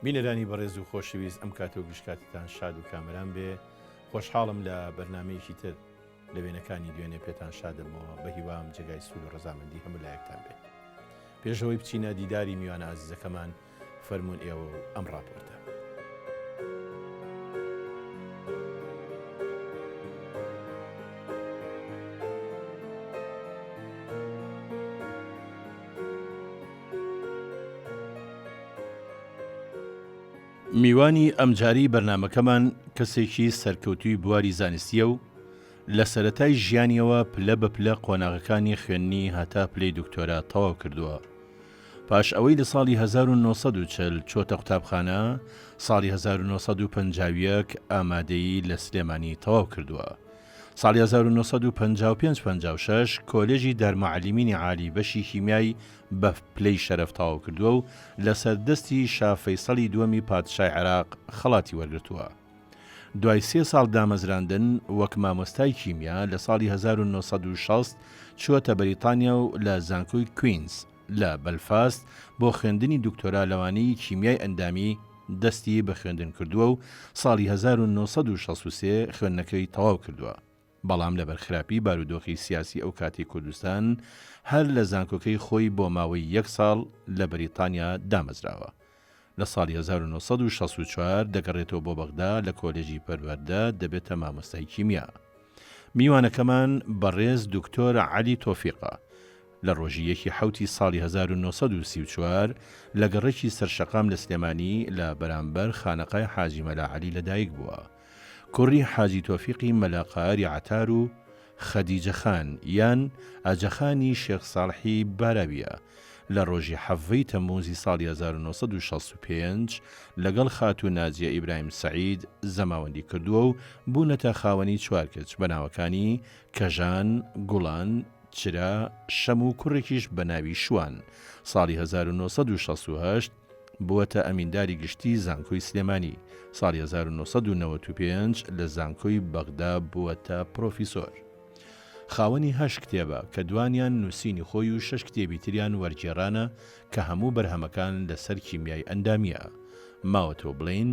بینەرانی بەڕێز و خۆشەویست ئەم کاتە و گشت کاتتان شاد و کامەران بێ خۆشحاڵم لە بەرنمەیەکی تر لە وێنەکانی دوێنێ پێتان شادەمەوە بە هیوام جێگای سوود و ڕەزامەندی هەموو لایەکتان بێ پێشەوەی بچینە دیداری میوانە ئازیزەکەمان فەرموون ئێوە و ئەم ڕاپۆرتە. میوانی ئەمجارەی بەرنامەکەمان کەسێکی سەرکەوتووی بواری زانستییە و لە سەرەتای ژیانیەوە پلە بە پلە قۆناغەکانی خوێندنی هەتا پلەی دکتۆرا تەواو کردووە. پاش ئەوەی لە ساڵی 1940 چۆتە قوتابخانە، ساڵی 1951 ئامادەیی لە سلێمانی تەواو کردووە. ساڵی 1955 56 کۆلێژی دارموعەلیمینی عالی بەشی کیمیای بە پلەی شەرەف تەواو کردووە و لەسەر دەستی شا فەیسەڵی دووەمی پادشای عێراق خەڵاتی وەرگرتووە. دوای سێ ساڵ دامەزراندن وەک مامۆستای کیمیا لە ساڵی 1960 چووەتە بەریتانیا و لە زانکۆی کوینز لە بەلفاست بۆ خوێندنی دکتۆرا لەوانەی کیمیای ئەندامی دەستی بە خوێندن کردووە و ساڵی 1963 خوێندنەکەی تەواو کردووە. بەڵام لەبەر خراپی بارودۆخی سیاسی ئەو کاتی کوردستان هەر لە زانکۆکەی خۆی بۆ ماوەی یەک ساڵ لە بەریتانیا دامەزراوە. لە ساڵی 1964 دەگەڕێتەوە بۆ بەغدا لە کۆلێژی پەروەردە دەبێتە مامۆستای کیمیا. میوانەکەمان بەڕێز دکتۆر عەلی تۆفیقە. لە ڕۆژی یەکی حەوتی ساڵی 1934 لە گەڕەکی سەرشەقام لە سلێمانی لە بەرامبەر خانەقای حاجی مەلا عەلی لەدایک بووە. کوڕی حاجی تۆفیقی مەلا قاری عەتار و خەدیجە خان یان ئاجەخانی شێخ ساڵحی باراوییە، لە ڕۆژی حەڤەی تەمموزی ساڵی 1965 لەگەڵ خاتوو ناجیە ئیبراهیم سەعید زەماوەندی کردووە و بوونەتە خاوەنی چوار کچ بە ناوەکانی، کەژان، گوڵان، چرا، شەم و کوڕێکیش بە ناوی شوان. ساڵی 1968 بووەتە ئەمینداری گشتیی زانکۆی سلێمانی، ساڵی 1995 لە زانکۆی بەغدا بووەتە پرۆفیسۆر. خاوەنی هەشت کتێبە کە دوانیان نووسینی خۆی و شەش کتێبی تریان وەرگێڕانە کە هەموو بەرهەمەکان لەسەر کیمیای ئەندامییە. ماوەتەوە بڵێین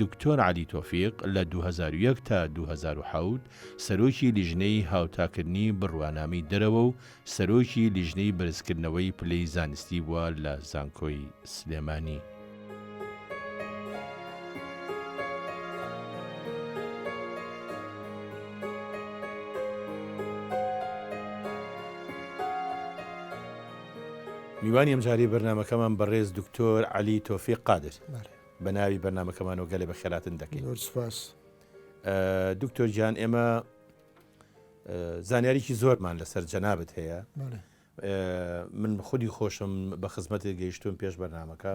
دکتۆر عەلی تۆفیق لە 2001 تا 2007 سەرۆکی لیژنەی هاوتاکردنی بڕوانامەی دەرەوە و سەرۆکی لیژنەی بەرزکردنەوەی پلەی زانستی بووە لە زانکۆی سلێمانی. میوانی ئەمجارەی بەرنامەکەمان بەڕێز دکتۆر عەلی تۆفیق قادر بە ناوی بەرنامەکەمانەوە گەلێ بەخێراتن دەکەین. زۆر سوپاس. دکتۆر گیان ئێمە زانیاریی زۆرمان لەسەر جەنابت هەیە من خودی خۆشم بە خزمەتت گەیشتوم پێش بەرنمەکە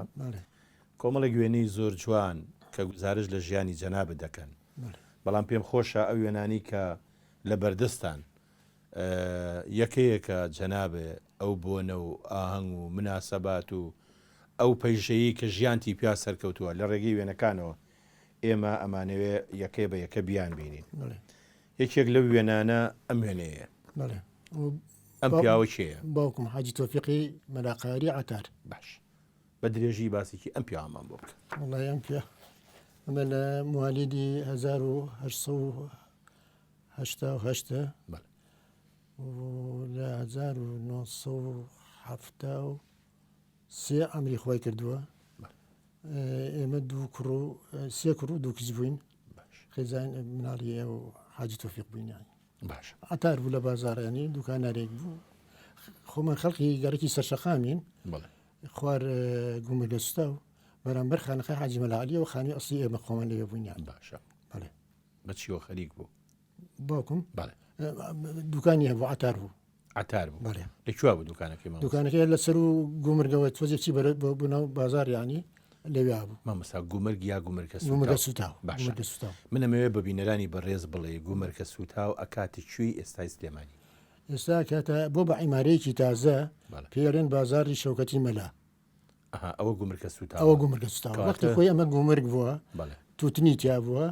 کۆمەڵێک وێنەی زۆر جوان کە گوزارش لە ژیانی جەنابت دەکەن بەڵام پێم خۆشە ئەو وێنانی کە لە بەردەستان یەکەیەکە جەنابێ ئەو بۆنە و ئاهەنگ و مناسەبات و ئەو پەیژەیی کە ژیانتی پیا سەرکەوتووە لە ڕێگەی وێنەکانەوە ئێمە ئەمانەوێ یەکەی بە یەکە بیان بینین. یەکێک لەو وێنانە ئەم وێنەیە. بەڵێ. ئەم پیاوە کێیە؟ باوکم حاجی تۆفیقی مەلا قاری عەتار. باش. بە درێژی باسێکی ئەم پیاوەمان بۆ بکە. وەڵای ئەم پیا ئەمە لە موالیدی 1888 بەڵێ. و لە 1973 ئەمری خۆی کردووە. ئێمە دوو کوڕ و سێ کوڕ و دوو کچ بووین خێزان مناڵی ئەو حاجی تۆفیق بووین یانی باش عەتار بوو لە بازاڕیانی دوکانارێک بوو خۆمان خەڵکی گەڕەکی سەرشەقامین خوار گومرگە سوتا و بەرامبەر خانەقای حاجی مەلا عەلیەوە خانووی ئەسلی ئێمە خۆمان لەوێ بووین یان باشە بەڵێ بە چیەوە خەریک بوو باوکم بەڵێ دوکانی هەبوو عەتار بوو عەتار بوو بەڵێ لە کوێ بوو دوکانەکەی مامۆستا؟ دوکانەکەی لە سەر و گومرگەوە تۆزێک چی بەرە بۆ بۆ ناو بازاڕ یانی لەوێ بوو. مامۆستا گومرگ یا گومرگە سوتاو؟ گومرگە سوتاو باشە گومرگە سوتاو. من ئەمەوێ بە بینەرانی بەڕێز بڵێی گومرگە سوتاو ئەکاتە کوێی ئێستای سلێمانی؟ ئێستا ئەکاتە بۆ بە عیمارەیەکی تازە بەڵێ. پێی ئەڵێن بازاڕی شەوکەتی مەلا. ئەها ئەوە گومرگە سوتاوە. ئەوە گومرگە سوتاوە. کەواتە وەختی خۆی ئەمە گومرگ بووە بەڵێ. توتنی تیا بووە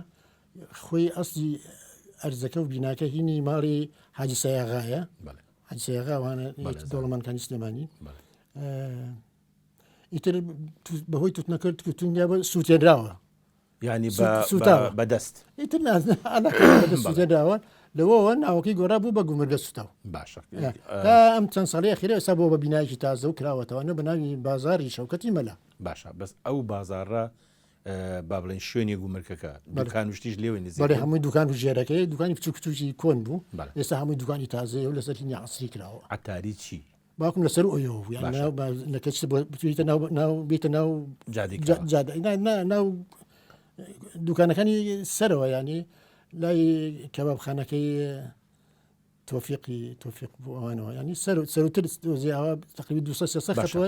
خۆی ئەسلی ئەرزەکە و بیناکە هینی ماڵی حاجی سایاغایە. بەڵێ. حاجی سایاغا ئەوانە بەڵێ، دەوڵەمەندەکانی سلێمانی. بەڵێ. ئیتر بەهۆی توتنەکە توتنیا بە سووتێنراوە یعنی سوتاوە بەدەست ئیتر سووتێنراوە لەوەوە ناوەکەی گۆڕا بوو بە گومرگە سوتاو باشە تا ئەم چەند ساڵی ئەخیرە ئێستا بۆ بە بینایەکی تازە و کراوەتەوە نە بە ناوی بازاری شەوکەتی مەلا باشە بەس ئەو بازاڕە با بڵێن شوێنی گومرکەکە دوکان و شتیش لێوەی نزیک بەڵێ هەمووی دوکان و ژێرەکەی دوکانی بچوک بچوکی کۆن بوو ئێستا هەمووی دوکانی تازەیە و لەسەر هینی عەسری کراوە. عەتاری چی؟ باوکم لەسەر ئۆیەوە بوو یان ناو نەکە چ بتویتە ناو ناو بیتە ناو جادەی جادە نا ناو دوکانەکانی سەرەوە ینی لای کەبابخانەکەی تۆفیقی تۆفیق بوو ئەوانەوە ینی سەر سەروتر دۆزی ئەوە تقریبا 200 300 خەتوە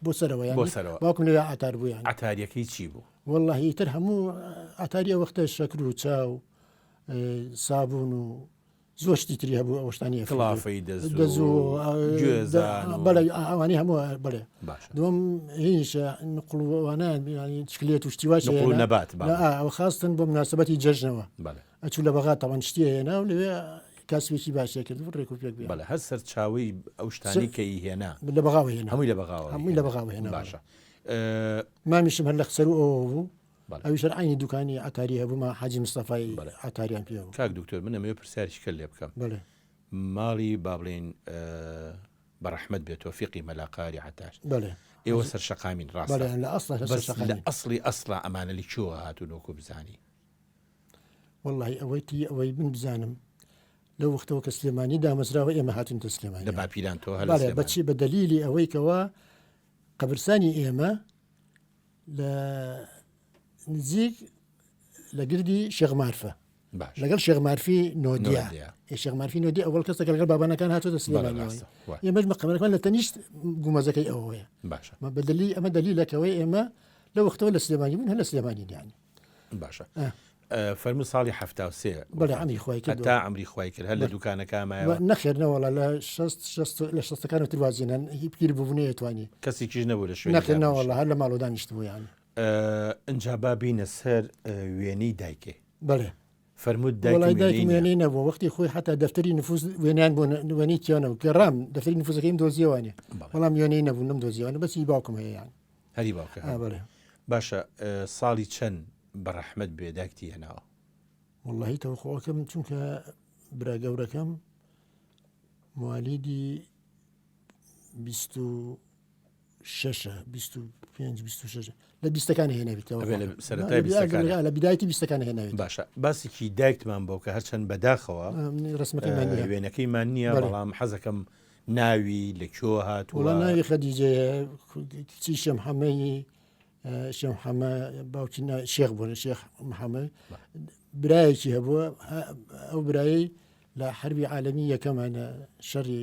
بۆ سەرەوە بۆ سەرەوە باوکم لەوێ عتار بوو یان عتاریەکەی چی بوو واللهی تر هەموو عتاری ئەو وەختە شەکر و چاو سابون و زۆر شتی تری هەبوو ئەو شتانی کڵافەی دەز و بەڵێ ئەوانی هەموو بڵێ دوم هینیش نقل ئەوانە چکلێت و شتی واش نەبات ئەو خواستن بۆ مناسبەتی جەژنەوە ئەچوو لە بەغا تاوان شتی هێنا و لەوێ کاسبێکی باشێ کرد و ڕێک و پێک بێ بەڵێ هەر سەرچاوەی ئەو شتانی کە ئی هێنا لە بەغاوە هێنا هەمووی لە بەغاوە هەمووی لە بەغاوە هێنا باشە مامیشم هەر لە قسەر و ئەوە بوو ئەویش هەر عەینی دوکانی عەتاری هەبوو ما حاجی مستەفای عەتاریان پێ بوو. کاک دکتۆر من ئەمەوێ پرسیارێکی کەل لێ بکەم بەڵێ. ماڵی با بڵێین بە ڕەحمەت بێ تۆفیقی مەلا قاری عەتار بەڵێ. ئێوە سەر شەقامین ڕاستە؟ بەڵێ لە ئەسڵا سەر بەس لە شەقامین. ئەسڵی ئەسڵا ئەمانە لە کوێوە هاتوون وەکوو بزانی؟ وەڵڵاهی ئەوەی تی ئەوەی من بزانم لەو وەختەوە کە سلێمانی دامەزراوە ئێمە هاتوینتە سلێمانی. لە باپیران تۆ هەر لە بەڵێ بە سلێمانی. چی بە دەلیلی ئەوەی کەوا قەبرسانی ئێمە لە نزیک لە گردی شێخ مارفە باش لەگەڵ شێخ مارفی نۆدیا نۆدیا. ئێ شێخ مارفی نۆدیا ئەوەڵ کەسە کە لەگەڵ بابانەکان هاتۆتە بەڵێ سلێمانیەوە ڕاستە وای. ئێمەش مەقەمەکان لە تەنیشت گومەزەکەی ئەوەیە باشە مە بە دەلیل ئەمە دەلیلەکەوەی ئێمە لە وەختەوە لە سلێمانی بوون هەر لە سلێمانی یانی باشە فەرموو ساڵی 73 بەڵێ عەمری خوای کرد هەتا عەمری خوای کرد هەر لە دوکانەکە مایەوە نەخێر نەوەڵا لە شەست شەست لە شەستەکان تر وازێنان هی پیر بوو نەیەتوانی کەسێکیش نەبوو لە شوێنی نەخێر دابنیشێ. نەوەڵا هەر لە ماڵەوە دانیشتبوو یانی ئنجا با بینە سەر وێنەی دایکێ بەڵێ فەرمووت دایکم وەڵای دایکم وێنەی نییە. وێنەی نەبوو وەختی خۆی حتا دەفتەری نفوس وێنیان بۆ وێنەی تیا نەبوو گەڕام دەفتەری نفوسەکەیم دۆزیەوانێ بەڵێ. بەڵام وێنەی نەبوو نەم دۆزیەوانە بەس هی باوکم هەیە یان هەری باوکە ئا بەڵێ باشە ساڵی چەند بە ڕەحمەت بێ دایکتی هێناوە؟ وەڵاهی تەوەقوعەکەم چونکە برا گەورەکەم موالیدی 26 25 26 لە بیستەکان هێناویتەوە ئەبێ لە سەرەتای بیستەکان. لە بدایەتی بیستەکان هێناویت باشە باسێکی دایکتمان بۆ کە هەرچەند بەداخەوە ڕسمەکەمان نییە. وێنەکەیمان نییە بەڵێ. بەڵام حەزەکەم ناوی لە کوێوە هاتووە وەڵا ناوی خەدیجەیە کچی شێخ محەممەی شێخ محەممە باوکی شێخ بوون شێخ محەممە برایەکی هەبووە ئەو برایی لە حربی عالمی یەکەمانە شەڕی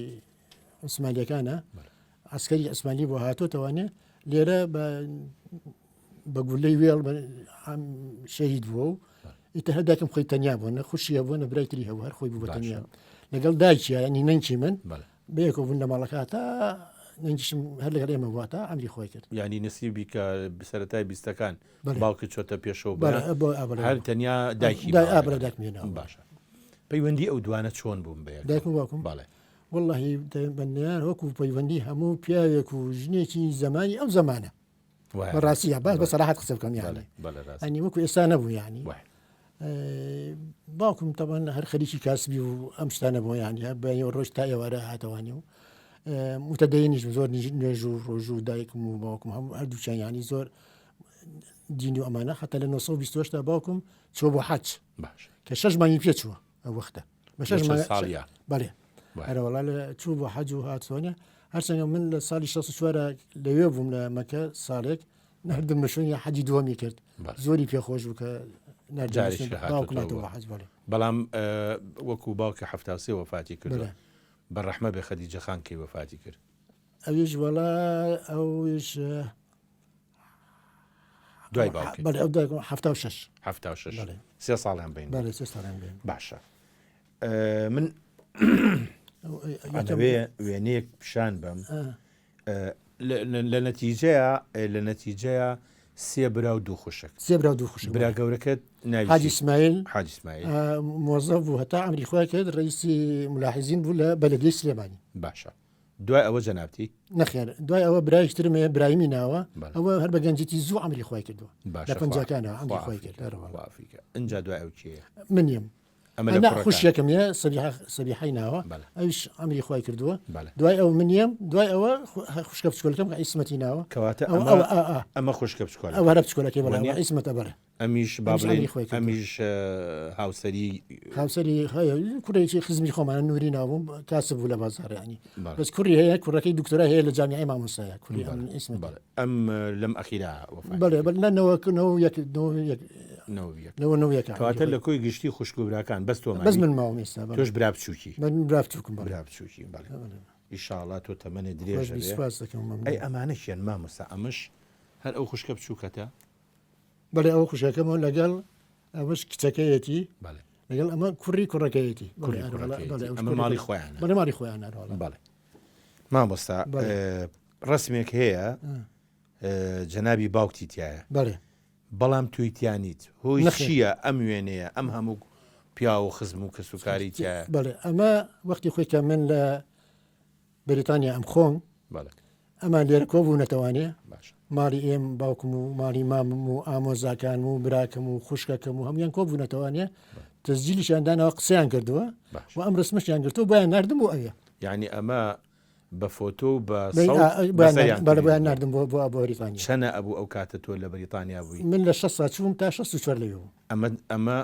عوسمانیەکانە عسکەری عوسمانی بۆ هاتۆتەوانێ لێرە بە بە گولەی وێڵ شەهید بووە و ئیتر هەر دایکم خۆی تەنیا بوو نە خوشی هەبوو نە برای تری هەبوو هەر خۆی بوو بە تەنیا لەگەڵ دایکیە ینی نەنکی من بەیەکەوە بوون لە ماڵەکە تا نەنکیشم هەر لەگەڵ ئێمە بووە تا ئەمری خۆی کرد یعنی نسیبی کە سەرەتای بیستەکان بەڵێ. باوکی چۆتە پێشەوە بەڵێ، برا، بۆ ئا، بەڵێ. هەر تەنیا دایکی دای ماوە ئا، بەڵێ، لەگەڵ. دایکم هێناوە. باشە پەیوەندی ئەو دوانە چۆن بوون بە یەکەوە؟ دایکم و باوکم؟ بەڵێ وەڵڵاهی بەنیان وەکو پەیوەندی هەموو پیاوێک و ژنێکی زەمانی ئەو زەمانە بەڕاستی یا باس بە سەراحەت قسە بکەم یانی ئەنی وەکو ئێستا نەبوو یانی باوکم تەبان هەر خەریکی کاسبی و ئەم شتانە بۆ یان بە ڕۆژ تا ئێوارە هاتەوانی و متەدەینیش زۆر نوێژ و ڕۆژ و دایکم و باوکم هەموو هەردووچیان ینی زۆر دینی و ئەمانە حتا لە 928 تا باوکم چۆ بۆ حەج کە شەش مانگی پێ چووە ئەو وەختە بە شەش مانگ ساڵە بەڵێ ئەرەوەڵا لە چوو بۆ حەج و هاتۆنە هەرچەندە من لە ساڵی 64 لەوێ بووم لە مەکە ساڵێک نردم لە شوێنی حەجی دووەمی کرد زۆری پێخۆش بوو کە نارداوکماتەوە حەج بەڵێ بەڵام وەکو باوکە هەفتاسێ وەفاتی کرد بە ڕەحمە بێ خەدیجە خان کەی وەفاتی کرد ئەویش وەڵا ئەویش دوای باوکی بەڵێ ئەو دایکم 76 76 سێ ساڵیان بین بەڵێ سێ ساڵیان بین باشە من ئەمەوێ وێنەیەک پیشان بەم لە نەتیجەیە لە نەتیجەیە سێ برا و دوو خوشک سێ برا و دوو خوشک برا گەورەکەت ناوی حاجی ئیسماعیل حاجی ئیسماعیل مۆزەف بوو هەتا ئەمری خۆی کرد ڕئیسی ملاحزین بوو لە بەلەدیەی سلێمانی باشە. دوای ئەوە جەنابتی؟ نەخێر دوای ئەوە برایش ترم هەیە برایمی ناوە ئەوە هەر بە گەنجیتی زوو عەمری خوای کردووە لە پەنجاکانەوە عەمری خوای کرد ئینجا دوای ئەو کێیە؟ من یم ئەمە خوشیەکەم یە سەبیحەی ناوە ئەویش عەمری خوای کردووە دوای ئەو من یم دوای ئەوە خوشکە بچکۆلەکەم کە عیسمەتی ناوە کەواتە ئەمە خوشکە بچکۆلە ئەوە هەرە بچکۆلەکەی بەڵێ عیسمەتە بەڵێ ئەمیش با بڵێین ئەمیش هاوسەری هاوسەری هەیە کوڕێکی خزمی خۆمانە نوری ناوم کاسب بوو لە بازاڕ ینی بەس کوڕی هەیە کوڕەکەی دکتۆرا هەیە لە جامیعی مامۆستایە کوڕی ئەم ئیسمە بەڵێ ئەم لەم ئەخیرا بەڵێ بەڵێ نە نەوە نەوە یەک نەوە یەک نەوە یەک نەوە نەوە یەک کەواتە لە کۆی گشتی خوشک و براکان بەس تۆ بەس من ماوم ئێستا تۆش برا بچووکی من برا بچووکم برا بچووکی بەڵێ ئیشاڵا تۆ تەمەنێ درێژ بێ ئەی ئەمانە کێن مامۆستا ئەمەش هەر ئەو خوشکە بچووکەتە بەڵێ ئەوە خوشکەکەمەوە لەگەڵ ئەوەش کچەکەیەتی لەگەڵ ئەمە کوڕی کوڕەکەیەتی ئەمە ماڵی خۆیان بەڵێ ماڵی خۆیان بەڵێ مامۆستا ڕسمێک هەیە جەنابی باوکتی تایە بەڵێ بەڵام توی تیانیت هۆی چییە ئەم وێنەیە ئەم هەموو پیا و خزم و کەسوکاری تایە بەڵێ ئەمە وەختی خۆی کە من لە بەریتانیا ئەم خۆم ئەمان لێرە کۆبوونەتەوانێ ماڵی ئێم باوکم و ماڵی مامم و ئامۆزاکان و براکەم و خوشکەکەم و هەمویان کۆبوونەتەوانێ تەسجیلیشیان داناوە قسەیان کردووە و ئەم ڕسمشیان گرتووە بۆیان ناردم بۆ ئەوێ یعنی ئەمە بە فۆتۆ و بە بۆیان ناردم بۆ بۆ بەریتانیا چەنە ئەبوو ئەو کاتە تۆ لە بەریتانیا بووی من لە 6 سا چووم تا 64 لەوێ بووم ئەمە ئەمە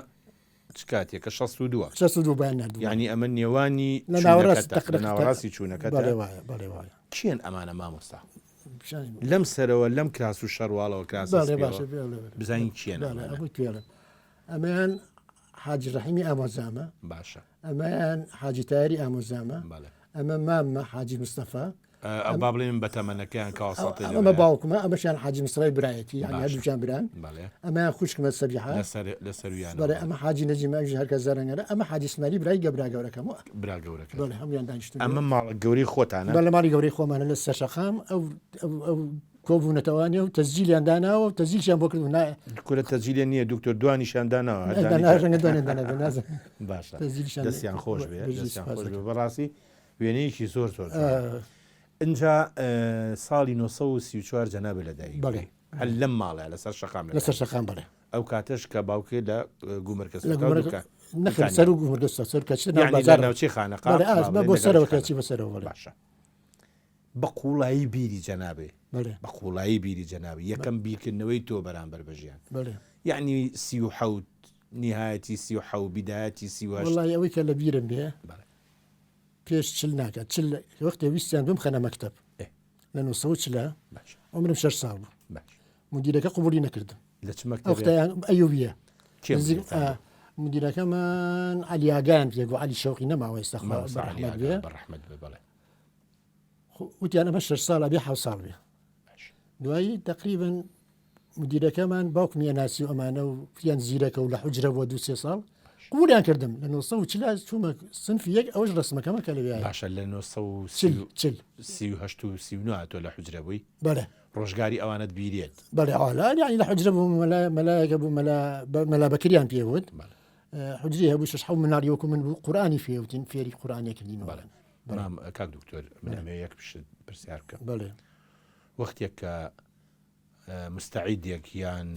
چ کاتێکە 62 62 بۆیان ناردم یعنی ئەمە نێوانی لە ناوەڕاست لە ناوەڕاستی چوونەکەتە بەڵێ وایە بەڵێ وایە کێن ئەمانە مامۆستا لەم سەرەوە لەم کراس و شەرواڵەوە کراس بزانین کێن ئەمەیان حاجی ڕەحیمی ئامۆزامە باشە ئەمەیان حاجی تاری ئامۆزامە ئەمە مامە حاجی مستەفا ئەو با بڵێن بە تەمەنەکەیان کاواساتێ ئەمە باوکمە ئەمەشیان حاجی مستەفای برایەتی یانی هەردووکیان بران ئەمەیان خوشکمە سەبیحە لەسەرویان بەڵێ ئەمە حاجی نەجیم ئەویش هەرکە زەرەنگەرە ئەمە حاجی سمایلی برای گەبرا گەورەکەم برا گەورەکە بەڵێ هەموویان دانیشتون ئەمە ماڵە گەورەی خۆتانە بەڵێ ماڵی گەورەی خۆمانە لە سەرشەقام ئەو ئەو کۆبوونەتەوانێ و تەسجیلیان داناوە و تەسجیلیان بۆ کردو نا کورە تەسجیلیان نییە دکتۆر دوانیشیان داناوە هەر دانیشیان ڕەنگە دوانیان دانابێ نازانم باشە دەستیان خۆش بێ دەستیان خۆش بێ بەڕاستی وێنەیەکی زۆر زۆر جوانە. ئینجا ساڵی 934 جەنابت لەدایک بەڵێ. هەر لەم ماڵە لەسەر شەقام لەسەر شەقام بەڵێ. ئەو کاتەش کە باوکێ لە گومرگە لە گومرگە نەخێر سەر و گومرگە سەر کە چ ناو بازاڕ ناوچەی خانەقا بەڵێ ئاز بۆ سەرەوە کەچی بە سەرەوە بەڵێ باشە بە قوڵایی بیری جەنابێ بەڵێ بە قوڵایی بیری جەنابی یەکەم بیرکردنەوەی تۆ بەرامبەر بە ژیان بەڵێ یعنی 37 نیهایەتی 37 بیدایەتی 38 وەڵی ئەوەی کە لە بیرم بێ بەڵێ پێش چل ناکات چل وەختێ ویستیان بمخەنە مەکتەب لە 940 عمرم شش ساڵ بوو مدیرەکە قبولی نەکردم لە چ مەکتەبێ ئەیوبیە مدیرەکەمان عەلیاگان پێگو عەلی شەوقی نەماوە ئێستا خوا بەڕەحمەت بێ بەڕەحمەت بێ بەڵێ وتیان ئەمە شش ساڵ ئەبێ حەوت ساڵ بێ دوایی تقریبا مدیرەکەمان باوکمی ئەناسی و ئەمانە و پیان زیرەکە و لە حجرە بۆ دو سێ ساڵ قبولیان کردم لە 940 چوومە سنفی یەک ئەوش ڕسمەکەمە کە لەوێ باشە لە 938 و 39 تۆ لە حجرە بووی بەڵێ ڕۆژگاری ئەوانت بیرێت بەڵێ ئالا یعنی لە حجرە بوو مەلا مەلایەکە بوو مەلا مەلا بەکریان پێ وت حجری هەبوو شش حەوت مناڵی وەکو من بوو قورئانی فێوتین فێری قورئانێ کردین بەڵێ بەڵام کاک دکتۆر من ئەمەوێ یەک پرسیار بکەم بەڵێ وەختێک کە مستعیدێک یان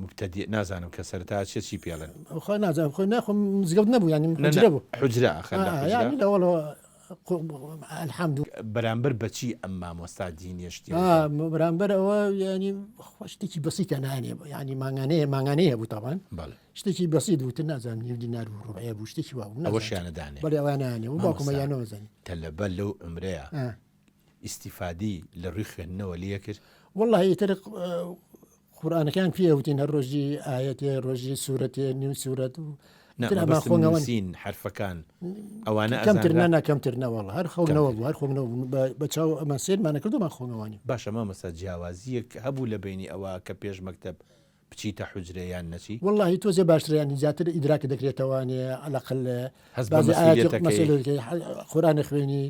مبتدی نازانم کە سەرەتا چێ چی پێڵێن خۆ نازانم خۆ ناخۆم مزگەوت نەبوو یانی حجرە بوو حجرە ئاخر لە حجرە یانی لەوەڵەوە الحمد بەرامبەر بەچی ئەم مامۆستا دینیە شتی بەرامبەر ئەوە ینی شتێکی بەسیتە نانێ ینی مانگانەیە مانگانەیە هەبوو تاوان شتێکی بەسیت بوو تر نازانم نیو دینار و ڕبعێ بوو شتێکی وا بوو ئەوەشیانە دانێ بەڵێ ئەوانیانێ و باوکمە یانەوە زانی تەلەبە لەو عومرەیە ئیستیفادی لە ڕووی خوێندنەوە لێ کرد؟ وەڵاهی ئیتر قورئانەکان پێ وتین هەر ڕۆژی ئایەتێ ڕۆژی سوورەتێ نیو سوورەت و ئیتر ئەمان خۆنەوە نووسین حرفەکان ئەوانە کەمتر نا نا کەمتر نەوەڵ هەر خەونەوە بوو هەر خۆنەوە بە چاو ئەمان سێرمانە کردومان خۆنەوانی باشە مامۆستا جیاوازیەک هەبوو لە بینی ئەوە کە پێش مەکتەب بچیتە حوجرە یان نەچی؟ وەڵاهی تۆزێ باشترە یانی زیاتر ئیدراکت دەکرێتەوانێ عەلەقەل هەست بە بازی ئایەتی مەسئولیەتەکەی مەسئولیەتەکەی قورئان ئەخوێنی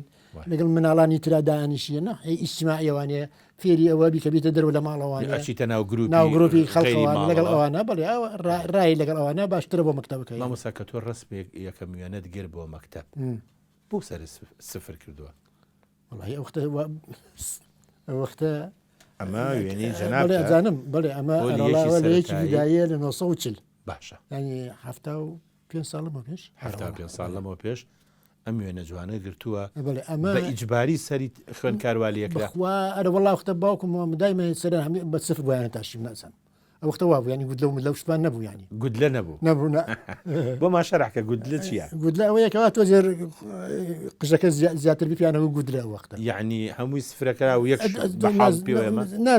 لەگەڵ مناڵانی ترا دانیشیە نا هەی ئیجتیماعیەوانێ فێری ئەوە بی کە بیتە دەرەوە لە ماڵەوانێ ئەچیتە ناو گروپی ناو گروپی غەیری خەڵکەوان لەگەڵ ماڵەوە ئەوانە بەڵێ ئەوە ڕا- ڕای لەگەڵ ئەوانە باشترە بۆ مەکتەبەکەی مامۆستا کە تۆ ڕەسمێک یەکەم وێنەت گرت بۆ مەکتەب بۆ سەرت سفر کردووە؟ وەڵاهی ئەو وەختە ئەو وەختە ئەمە وێنەی جەنابتە. بەڵێ ئەزانم بەڵێ ئەمە پۆلی یەکی ئەرەڵا لە یەکی سەرەتایی. بیدایە لە 940 باشە. یانی 75 ساڵ لەمەوە پێش. 75 ساڵ لەمەوە پێش ئەم وێنە جوانە گرتووە بەڵێ ئەمە بە ئیجباری سەری خوێندکار وا لێکرا. بەخوا ئەرە وەڵا وەختە باوکم و دایمە سەریان هەمووی بە سفر بۆیان تاشیم نازانم. ئەو وەختە وابوو یانی گودلە و ملە و شتمان نەبوو یانی. گودلە نەبوو. نەبوو نا. بۆمان شەرح کە گودلە چییە؟ گودلە ئەوەیە کەوا تۆزێ قژەکە زیاتر بی پێیان ئەوە گودلە ئەو وەختە. یەعنی هەمووی سفرەکرا و یەک بە حاڵ پێوە ئێمە؟ نا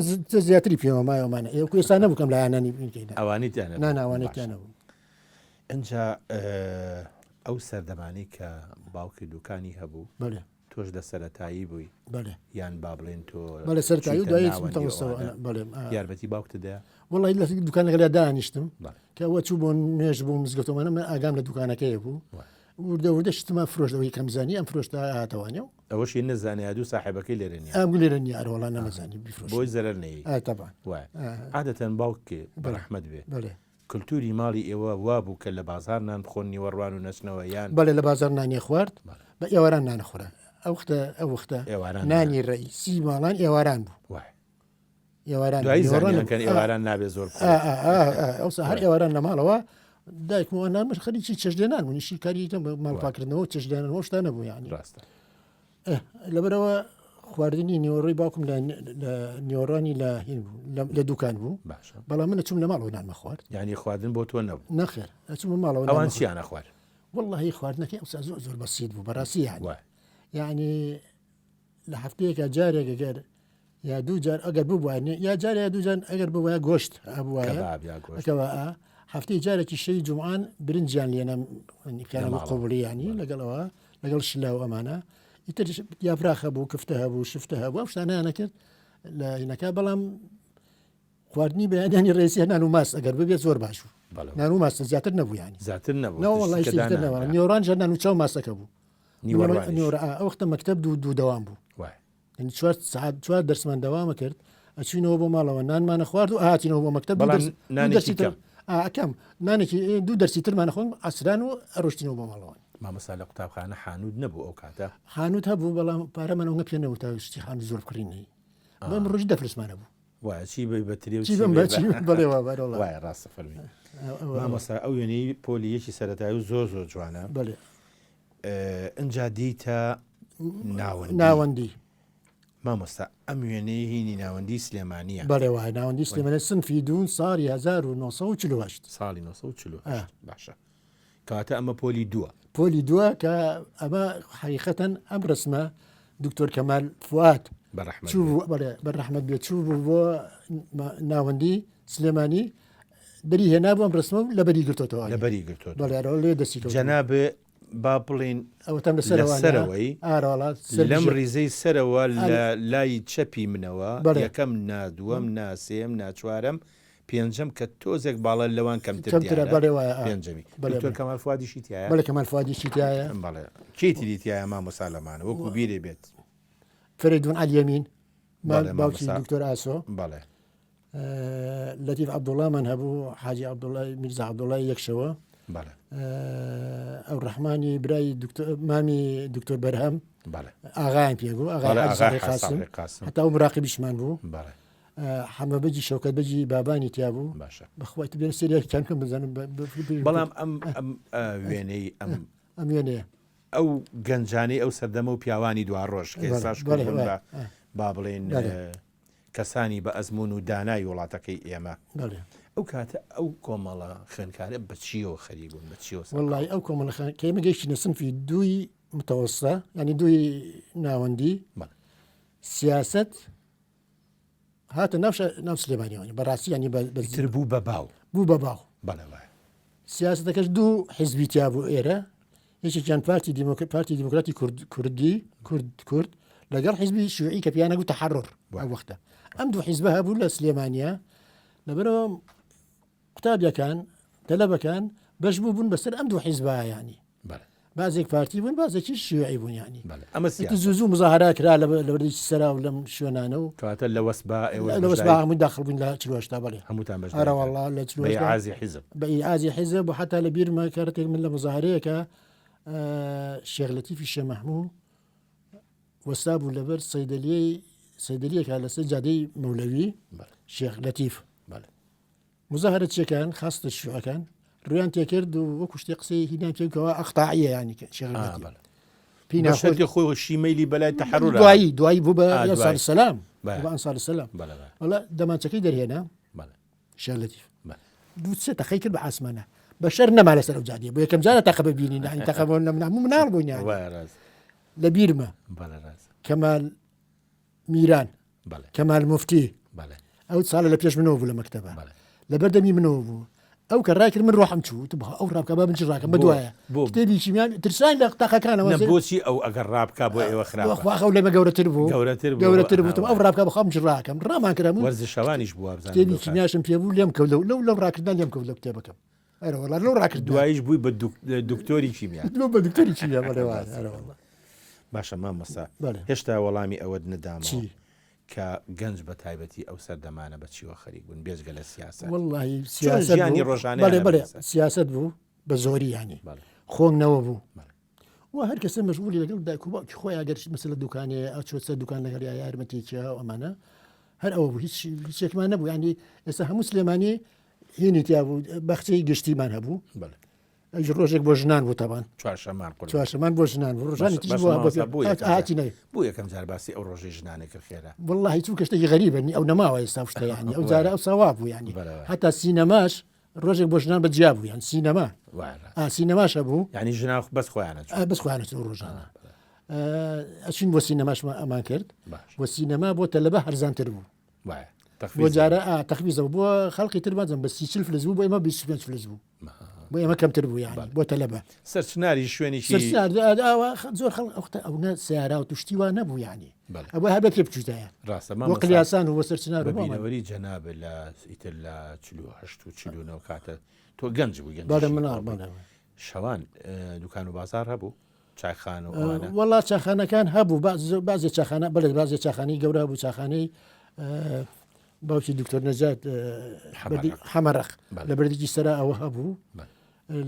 زیاتری پێوە مایەوەمانە ئێ وەکو ئێستا نەبوو کەم لایەنانی بینکەینە. ئەوانەی تیا نەبوو. نا نا ئەوانەی تیا نەبوو. ئینجا ئەو سەردەمانەی کە باوکی دوکانی هەبوو. بەلێ. تۆش لە سەرەتایی بووی بەلێ. یان با بڵێین تۆ بەلێ سەرەتایی و چوویتە دوایی ناوەندی متەوەستەوە ئەوانە ئەنا بەلێ ئا. یارمەتی باوکتت دەیا؟ وەڵی لە دوکانەکەدا دانیشتم بەڵێ. کە ئەوە چوو بۆ نوێژ بۆ مزگەوتەوانە من ئاگام لە دوکانەکەی بوو وایە. وردە وردە شتمان فرۆشت ئەوەی کەم زانی ئەم فرۆشتە هاتەوانێ و ئەوەشی نەزانیا دوو ساحێبەکەی لێرە نییە. ئەم لێرە نییە ئەرە وەڵا نەمەزانی بیفرۆشم. بۆی زەرەر نەیەی. ئا تەبعەن. وایە. ئا. عادەتەن باوک بە بەلێ ڕەحمەت بێ بەلێ. کلتوری ماڵی ئێوە وابوو کە لە بازاڕ نان بخۆن نیوەڕوان و نەچنەوە یان؟ بەڵێ لە بازاڕ نانی خوارد بە ئێواران نانە خورا ئەو وەختە ئەو وەختە ئێواران نانی ڕئیسی ماڵان ئێواران بوو وایە. ئێواران دوایی نیوەڕوان زانیان کە نەبوو. ئێواران نابێ زۆر ئا، بخۆن. ئا، ئا، ئا، ئەوسا هەر ئێواران لە ماڵەوە دایکم و ئەنان من خەریکی چێشتلێنان بوون ئیشی کاری ماڵ پاکردنەوە و چێشتلێنانەوە شتانە بوو یانی. ڕاستە. لەبەرەوە خواردنی نیوەڕۆی باوکم لە نیوەڕانی لە هین بوو لە دوکان بوو باشە بەڵام من چوم لە ماڵەوە نانمە خوارد یعنی خواردن بۆ تۆ نەبوو نەخێر ئەچوومە ماڵەوە ئەوان چیانە خوارد واللهی خواردنەکەی ئەوسا زۆر زۆر بەسیت بوو بەڕاستی یعنی یعنی لە هەفتەیەکە جارێک ئەگەر یا دوو جار ئەگەر ببوایە یا جارێ یا دوو جار ئەگەر ببوایە گۆشت هەبوایە کەباب یا گۆشت ئەکەوە ئا هەفتەی جارێکی شەوی جومعان برنجیان لێنە پیانە لە ماڵەوە. قوبڵی ینی لەگەڵەوە لەگەڵ شلا و ئەمانە ئیتر یاپراخ هەبوو کفتە هەبوو شفتە هەبوو ئەو شتانەیان نەکرد لە هینەکە بەڵام خواردنی بەیانیانی ڕێسی نان و ماست ئەگەر ببێت زۆر باش بوو بەڵێ. نان و ماستە زیاتر نەبوو ینی زیاتر نەبوو نەوەڵی تشتی کە شتێکی تر نەبوو دانانرا. نیوەڕان ژە نان و چاو ماستەکە بوو نیوەڕوانیش. نیوەڕ ئا، ئەو وەختە مەکتەب دوو دوو دەوام بوو وایە. یعنی چوار سعات چوار دەرسمان دەوامە کرد ئەچوینەوە بۆ ماڵەوە نانمانە خوارد و هاتینەوە بۆ مەکتەب بەڵام نانێکی کەم. کەم نانێکی دوو دەرسی ترمانە خۆم ئەسران و ئەڕۆشتینەوە بۆ ماڵەوە مامۆستا لە قوتابخانە حانوت نەبوو ئەو کاتە حانوت هەبوو بەڵام پارەمان ئەوە پێ نەبوو تا شتی حانوت زۆر بکڕینەوە بەم ڕۆژ دەفرسمانە بوو وایە چی بی بە ترێ و چی چی بم بێ بە چی بەڵێ وا بەرەڵا وایە ڕاستە فەرمی مامۆستا ئەو وێنەی پۆلی یەکی سەرەتایی و زۆر زۆر جوانە بەڵێ ئنجا دیتە ناوەندی ناوەندی مامۆستا ئەم وێنەیە هینی ناوەندی سلێمانیە بەڵێ وایە ناوەندی سلێمانی سنفی دوون ساڵی 1948 ساڵی 1948 باشە کەواتە ئەمە پۆلی دووە پۆلی دووە کە ئەمە حقیقەتەن ئەم ڕسمە دکتۆر کەمال فواد بەڕەحمەت چوو بەڵێ بەڕەحمەت بێت چوو بوو بۆ ناوەندی سلێمانی دەری هێنابوو ئەم ڕسمە و لەبەری گرتۆتەوە لەبەری گرتۆتەوە بەڵێ ئەرەوە لێ دەستی کەوتووە. جەنابێ با بڵێین ئەوەتەم لە لە سەرەوە سەرەوەی ئارەوەڵا سەر لەم بژێ. ڕیزەی سەرەوە ئەر- لە لای چەپی منەوە بەڵێ. یەکەم نا دووەم نا سێیەم نا چوارەم پێنجەم کە تۆزێک باڵا لەوان کەمتر کەمترە دیارە بەڵێ وایە ئا. پێنجەمی بەڵێ دکتۆر بەڵێ. کەمال فوادیشی تیایە بەڵێ کەمال فوادیشی تیایە بەڵێ کێی تری تیایە مامۆستا لەمانە وەکو بیرێ بێت فەرەیدون عەلیەمین بەڵێ باوکی مامۆستا. دکتۆر ئاسۆ بەڵێ لەتیف عەبدوڵامان هەبوو حاجی عەبدوڵای میرزا عەبدوڵای یەکشەوە ئەو ڕەحمانی برای مامی دکتۆر بەرهەم ئاغایان پێگو ئاغای قاسم هەتا و مراقبیشمان بوو حەمە بەجی شەوکەت بەجی بابانی تیا بوو باشە بەخوای بێن سریاکی کام کەم بزانم بەڵام ئەم ئەم وێنەی ئەم ئەم وێنەیە ئەو گەنجانەی ئەو سەردەمە و پیاوانی دوا ڕۆژ کە ئێستاش با بڵێن کەسانی بە ئەزموون و دانای وڵاتەکەی ئێمە. بەڵێ. ئەو کاتە ئەو کۆمەڵە خوێندکارە بە چییەوە خەریک بوون، بە چییەوە سەرقاڵ وەڵڵاهی ئەو کۆمەڵە خوێن کە ئێمە گەیشتینە سنفی دووی متەوەستە یانی دووی ناوەندی بەڵێ. سیاسەت هاتە ناو شا ناو سلێمانیەوە بەڕاستی یانی بە بە ئیتر بوو بە باو. بوو بە باو. بەڵێ وایە. سیاسەتەکەش دوو حیزبی تیا بوو ئێرە یەکێکیان پارتی دیموک پارتی دیموکراتی کورد کوردی کورد کورد لەگەڵ حیزبی شیوعی کە پیانە گوت تەحرر ئەو وەختە ئەم دوو حیزبە هەبوو لە سلێمانیا لەبەرەوە قوتابیەکان تەلەبەکان بەش بوو بوون بەسەر ئەم دوو حیزبە ینی بازێک پارتی بوون بازێکی شیوعی بوون ینی ئەمە زوو زوو مزاهرە کرا لە لەبەردەی سەرا و لەم شوێنانە و کەواتە لە وەسبا ئێوە لە وەسبا هەموو داخل بووین لە چلوهشتا بەڵێ هەمووتان بەشداری ئەرە والله لە بە چلوهشتا ئیعازی حیزب بە ئیعازی حیزب و حتا لە بیرمە کارتێک من لە مزاهرەیەکە شێخ لەتیفی شێ مەحموو وەستا بوو لەبەر سەیدەلیەی سەیدەلیەکە لەسەر جادەی مەولەوی شێخ لەتیف مزاهرە چیەکان خاستە شوعەکان ڕویان تێکرد و وەکو شتێ قسەی هینان پێ کەوا ئەخطاعیە ینی کە شێخ لەتیف پێی ناخۆش خۆی شیمەیلی بەلای تەحرر دوایی دوایی بوو بە ئەنسار سەلام بە ئەنسار سەلام وەڵا دەمانچەکەی دەرهێنا شێخ لەتیف دوو سێ تەقەی کرد بە ئاسمانە بەشەر نەما لەسەر ئەو جادیە بۆ یەکەم جارە تەقە ببینین یانی تەقە بۆ نەمنا هەموو مناڵ بووین یانی لە بیرمە کەمال میران کەمال مفتی ئەو ساڵە لە پێش منەوە بوو لە مەکتەبە لەبەر دەمی منەوە بوو ئەو کە ڕای کرد من ڕۆحم چوو وتم ئەو ڕابکە با من چ ڕاکەم بەدوایە کتێبی کیمیان ترسان لە تاقەکانەوە بۆچی ئەو ئەگەر ڕابکا بۆ ئێوە خراپە خوا ئەو لەمە گەورەتر بوو گەورەتر بوو گەورەتر بووتم ئەو ڕابکا بەخوا من چ ڕاکەم ڕامان کرا من وەرزشەوانیش بوو وابزانم کتێبی کیمیاشم پێ بوو لێم کەوت لەو لەو لەو ڕاکردن لێم کەوت لەو کتێبەکەم ئەرە وەڵا لەو ڕاکرد دواییش بووی بە دکتۆری کیمیا بوو بە دکتۆری کیمیا بەڵێ وایە ئەرە وەڵا باشە مامۆستا هێشتا وەڵامی ئەوەت نەدامەوە کە گەنج بە تایبەتی ئەو سەردەمانە بە چیوە خەریک بوون بێجگە لە سیاسەت؟ وەڵڵاهی سیاسەت ژیانی ڕۆژانە بەڵێ بەڵێ سیاسەت بوو بە زۆری ینی خۆنگنەوە بوو و هەر کەسە مەشغولی لەگەڵ دایک و باوکی خۆی ئەگەر مەسەلە دوکانێ ئەچۆ سەر دوکان لەگەڵ یا یارمەتیەکی ئەو ئەمانە هەر ئەوە بوو هیچ هیچێکمان نەبوو ینی ئێستا هەموو سلێمانی هینی تیا بوو بەخچەی گشتیمان هەبوو بەڵێ ئەویش ڕۆژێک بۆ ژنان بوو تەبان چوارشەمان قوربان. چوارشەمان بۆ ژنان بوو ڕۆژانی تریش بۆ بۆ بۆ یەکەم جار هاتی نەوێ بۆ یەکەم جار باسی ئەو ڕۆژەی ژنانە کرد خێرا واللهی چونکە شتێکی غەریبە نی ئەو نەماوە ئێستا ئەو شتە یانی ئەو جارە ئەو ساوا بوو یانی بەرەوە. هەتا سینەماش ڕۆژێک بۆ ژنان بە جیا بوو یان سینەما وایە ڕاست. ئا سینەماش هەبوو یانی ژنان بەس خۆیانە چوون. ئا بەس خۆیانە چوون ئەو ڕۆژانە ئا، ئەچوین بۆ سینەماش ئەمان کرد باش بۆ سینەما بۆ تەلەبە هەرزانتر بوو وایە بۆ تەخفیز جارە ئا تەخفیزەوە بۆ خەڵکی تر بازم بە 30 فلس بوو بۆ ئێمە 25 فلس بوو بۆ ئێمە کەمتر بوو یانی بۆ تەلەبە سەرچناری شوێنێکی سەرچنار ئاوا زۆر خەڵک ئەوختە ئەو نە سیارا و توشتی وا نەبوو یانی ئەوە هەر بە پێ بچووتایە ڕاستە بۆ قلیاسان و بۆ سەرچنار و بۆ ئەمانە. بەبینەوەری جەناب لە ئیتر لە 48 و 49 کاتە تۆ گەنج بووی گەنج بەڵێ مناڵ بەڵێ شەوان دوکان و بازار هەبوو چایخانە و ئەوانە؟ وەڵا چاخانەکان هەبوو بازێ چاخانە بەڵێ بازێ چاخانەی گەورە بوو چاخانەی باوکی دکتۆر نەجات حەمەرەق لە بەردێکی سەرا ئەوە هەبوو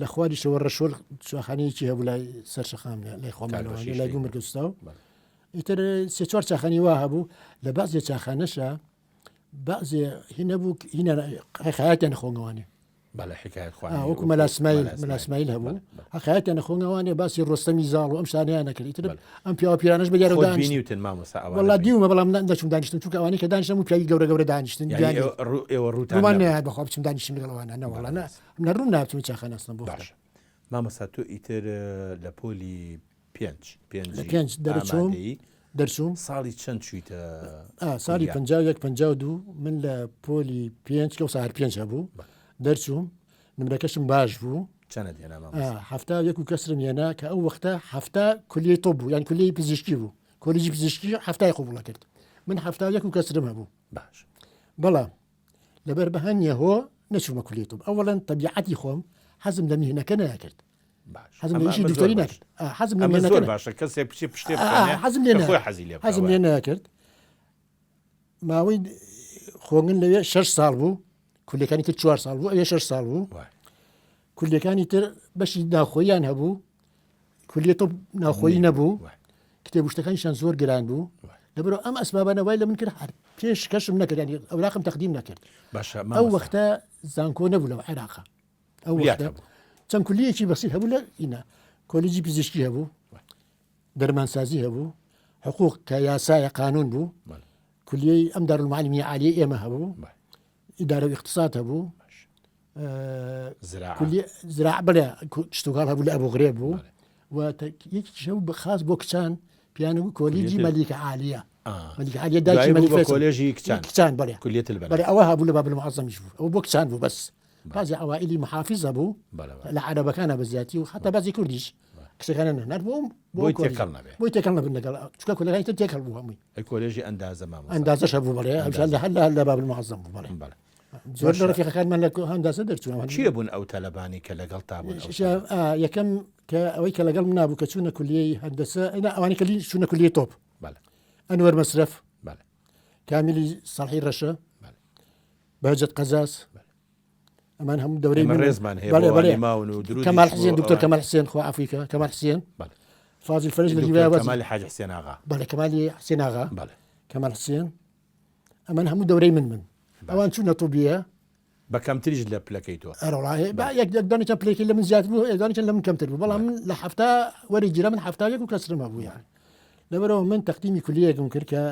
لە خواریشەوە ڕەشۆل چاخانەیەکی هەبوو لای سەر شەقام لای خۆمانەوە لای گومرگەستا و ئیتر سێ چوار چاخانی وا هەبوو لە بەعزێ چاخانەشە بەعزێ هینە بوو هینە خەیاتیان خۆنگەوانێ بەڵێ حکایەت خوانی وەکو مەلا سمایل مەلا سمایل هەبوو حکایەتیان نەخۆنگەوانێ باسی ڕۆستەمی زاڵ و ئەم شتانەیان نەکرد ئیتر ئەم پیاوە پیرانەش بە دیارە دانیشتن بینیوتن مامۆستا ئەوانە وەڵا دیومە بەڵام نەچووم دانیشتم چونکە ئەوانەی کە دانیشتن هەموو پیاوی گەورە گەورە دانیشتن یانی ئێوە ڕووتان ڕوومان نەهات بەخوا بچم دانیشتم لەگەڵ ئەوانە نەوەڵا نە نە ڕووم نابچم چاخانە ئەسڵەن بۆ باشە مامۆستا تۆ ئیتر لە پۆلی پێنج پێنج لە پێنج دەرچووم دەرچووم ساڵی چەند چوویتە ساڵی 51 52 من لە پۆلی پێنج کەو سار پێنج هەبوو دەرچووم نمرەکەشم باش بوو چەنت هێنا هەفتا یەک و کەسرم هێنا کە ئەو وەختە هەفتا کولیەی تۆ بوو یان کولیەی پزیشکی بوو کۆلیجی پزیشکی هەفتای قوبڵە کرد من هەفتا یەک و کەسرم هەبوو باش بەڵام لەبەر بەهەنیە هۆ نەچوومە کولیەی طب ئەوەڵەن تەبیعەتی خۆم حەزم لە میهنەکە نەکرد حەزم لە ئیشی دکتۆری نەکرد حەزم لە زۆر باشە کەسێک بچێ پشتێ حەزم لێ خۆی حەزی لێ حەزم لێ نەکرد ماوەی خۆنگن لەوێ شش ساڵ بوو کولەکانی تر چوار ساڵ بوو ئەوێ شش ساڵ بوو کولەکانی تر بەشی ناخۆیان هەبوو کولیە تۆ ناخۆیی نەبوو کتێب شتەکانیشان زۆر گران بوو لەبەرەوە ئەم ئەسبابانە وای لە من کرد هەر پێش کەشم نەکرد ینی ئەوراقم تەقدیم نەکرد باشە ئەو وەختە زانکۆ نەبوو لەو عێراقە ئەو وەختە چەند کولیەکی بەسیط هەبوو لە ئینا کۆلیجی پزیشکی هەبوو دەرمانسازی هەبوو حقوق کە یاسایە قانون بوو کولیەی ئەم دارالمعلمی عالیە ئێمە هەبوو ئیدارە و اقتصاد هەبوو زراع بڵێ شتوکاڵ هەبوو لە ئەبوو غرێب بوو و یەکیش هەبوو بە خاص بۆ کچان پیانە بوو کۆلیجی مەلیکە عالیە مەلیکە عالیە دایکی مەلیک کۆلێژی کچان کچان بڵێ بڵێ ئەوە هەبوو لە باب المعظەمیش بوو ئەوە بۆ کچان بوو بەس بازی عوائلی محافظ هەبوو لە عەرەبەکانە بە زیاتی و حتا بازی کوردیش کچەکانە نەنارد بۆ بۆی تێکەڵ نەبێ بۆی تێکەڵ نەبن لەگەڵ چونکە کولەکانی تر تێکەڵ بوو هەمووی ئەی کۆلێژی ئەندازە مامۆستا ئەندازەش هەبوو بەڵێ ئەوش لە هەر لە باب المعظم بوو بەڵێ بەڵێ زۆر لە ڕەفیقەکانمان لە هەنداسە دەرچوون کێ بوون ئەو تەلەبانی کە لەگەڵ تا بوون ئەو یەکەم کە ئەوەی کە لەگەڵ منا بوو کە چوونە کولیەی هەندەسە ئەنا ئەوانی کە چوونە کولیەی تۆپ بەڵێ ئەنوەر مەسرەف بەڵێ کامیلی ساڵحی ڕەشە بەڵێ بەهجەت قەزاز ئەمان هەموو دەورەی ڕێزمان هەیە بەڵێ بەڵێ ماون و درودیش کەمال حسێن دکتۆر کەمال حسێن خوا عەفوی کە کەمال حسێن بەڵێ. فازیل فەرەج لە لیوای وەزیر کەمالی حاجی حسێن ئاغا. بەڵێ کەمالی حسێن ئاغا. بەڵێ. کەمال حسێن. ئەمن هەموو دەورەی من بن. ئەوان چوونە طوبیە. بە کەمتریش لە پلەکەی تۆ. ئەرەوەڵا با یەک یەک دانێکیان پلەیەکی لە من زیاتر بوو، یەک دانێکیان لە من کەمتر بوو. بەڵام من لە 70 وەری گیرا من 71 و کەسرم هەبوو یان. لەبەرەوە من تەقدیمی کولیەیەکم کرد کە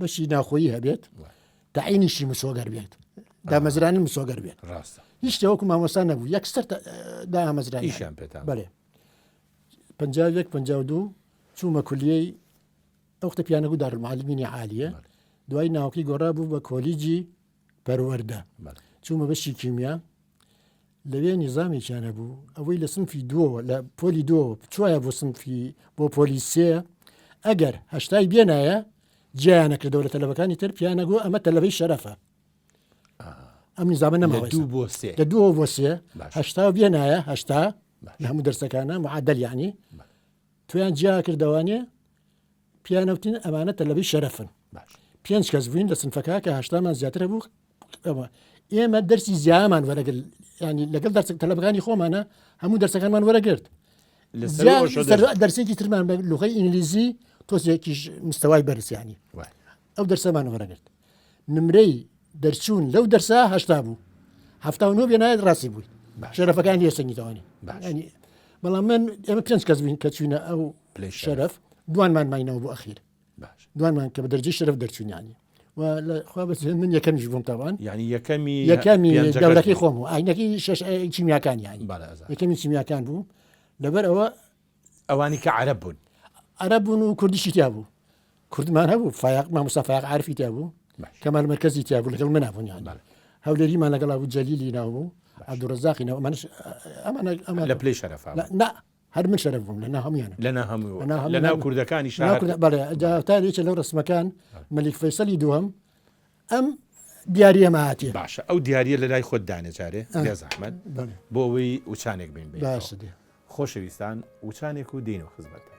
بەشی ناوخۆیی هەبێت، تەعینیشی مسۆگەر بێت، دامەزرانی مسۆگەر بێت. ڕاستە. هیچ شتێ وەکو مامۆستا نەبوو، یەکسەر دامەزرانی. ئیشیان پێتان. بەڵێ. 51 52 چوومە کولیەی ئەو وەختە پیانەگو دارالمعلمینی عالیە دوای ناوکی گۆڕا بوو بە کۆلیجی پەروەردە چوومە بەشی کیمیا لەوێ نیزامێکیان هەبوو ئەوەی لە سنفی دووەوە لە پۆلی دووەوە چوایە بۆ سنفی بۆ پۆلی سێ ئەگەر هەشتای بێنایە جیایان نەکردەوە لە تەلەبەکانی تر پیانەگو ئەمە تەلەبەی شەرەفە ئەم نیزامە نەماوە دوو بۆ سێ لە دووەوە بۆ سێ هەشتا بێنایە هەشتا لە هەموو دەرسەکانە معادل یعنی تویان جیا کردەوانێ پیانەوتین ئەمانە تەلەبەی شەرەفن پێنج کەس بووین لە سنفەکە کە هەشتامان زیاتر بوو ئەوە ئێمە دەرسی زیامان وەرەگرت ینی لەگەڵ دەرس تەلەبەکانی خۆمانە هەموو دەرسەکانمان وەرەگرت دەرسێکی ترمان بە لغەی ئینگلیزی تۆزێکیش مستەوای بەرزیانی ئەو دەرسەمان وەرەگرت نمرەی دەرچوون لەو دەرسە هەشتا بوو 79 بێنایەت ڕاستی بووی شەرەفەکان لێسەنگیتەوانی بەڵام من ئێمە پێنج کەس بووین کە چوینە ئەو شەرەف دوانمان ماینەوە بۆ ئەخیر دوانمان کە بە دەرجەی شەرەف دەرچوونیانی و لە خوا بەس من یەکەمیش بووم تاوان یعنی یەکەمی یەکەمی دەورەکەی خۆم و ئاینەکەی شش کیمیاکان یانی یەکەمی کیمیاکان بوو لەبەر ئەوە ئەوانی کە عەرەب بوون. عەرەب بوون و کوردیشی تیا بوو. کوردمان هەبوو فایەق مامۆستا فایەق عارفی تیا بوو. کەمال مەرکەزی تیا بوو لەگەڵ منا بوون یان. هەولێریمان لەگەڵا بوو جەلیلی ناو بوو عەبدولڕەزاقی ناو ئەمانەش ئەمانە ئەمانە لە پلەی شەرەفا بوون. نا هەر من شەرەف بووم لە ناو هەموویانە. لە ناو هەموو لە ناو کوردەکانی شار. بەڵێ جا تا یەکێ لەو ڕەسمەکان مەلیک فەیسەلی دووەم ئەم دیاریە ماتێ. باشە ئەو دیاریە لە لای خۆت دانێ جارێ بێ زەحمەت بۆ ئەوەی وچانێک بین بەیەکەوە. باشە دێ. خۆشەویستان وچانێک و دێینەوە خزمەتتان.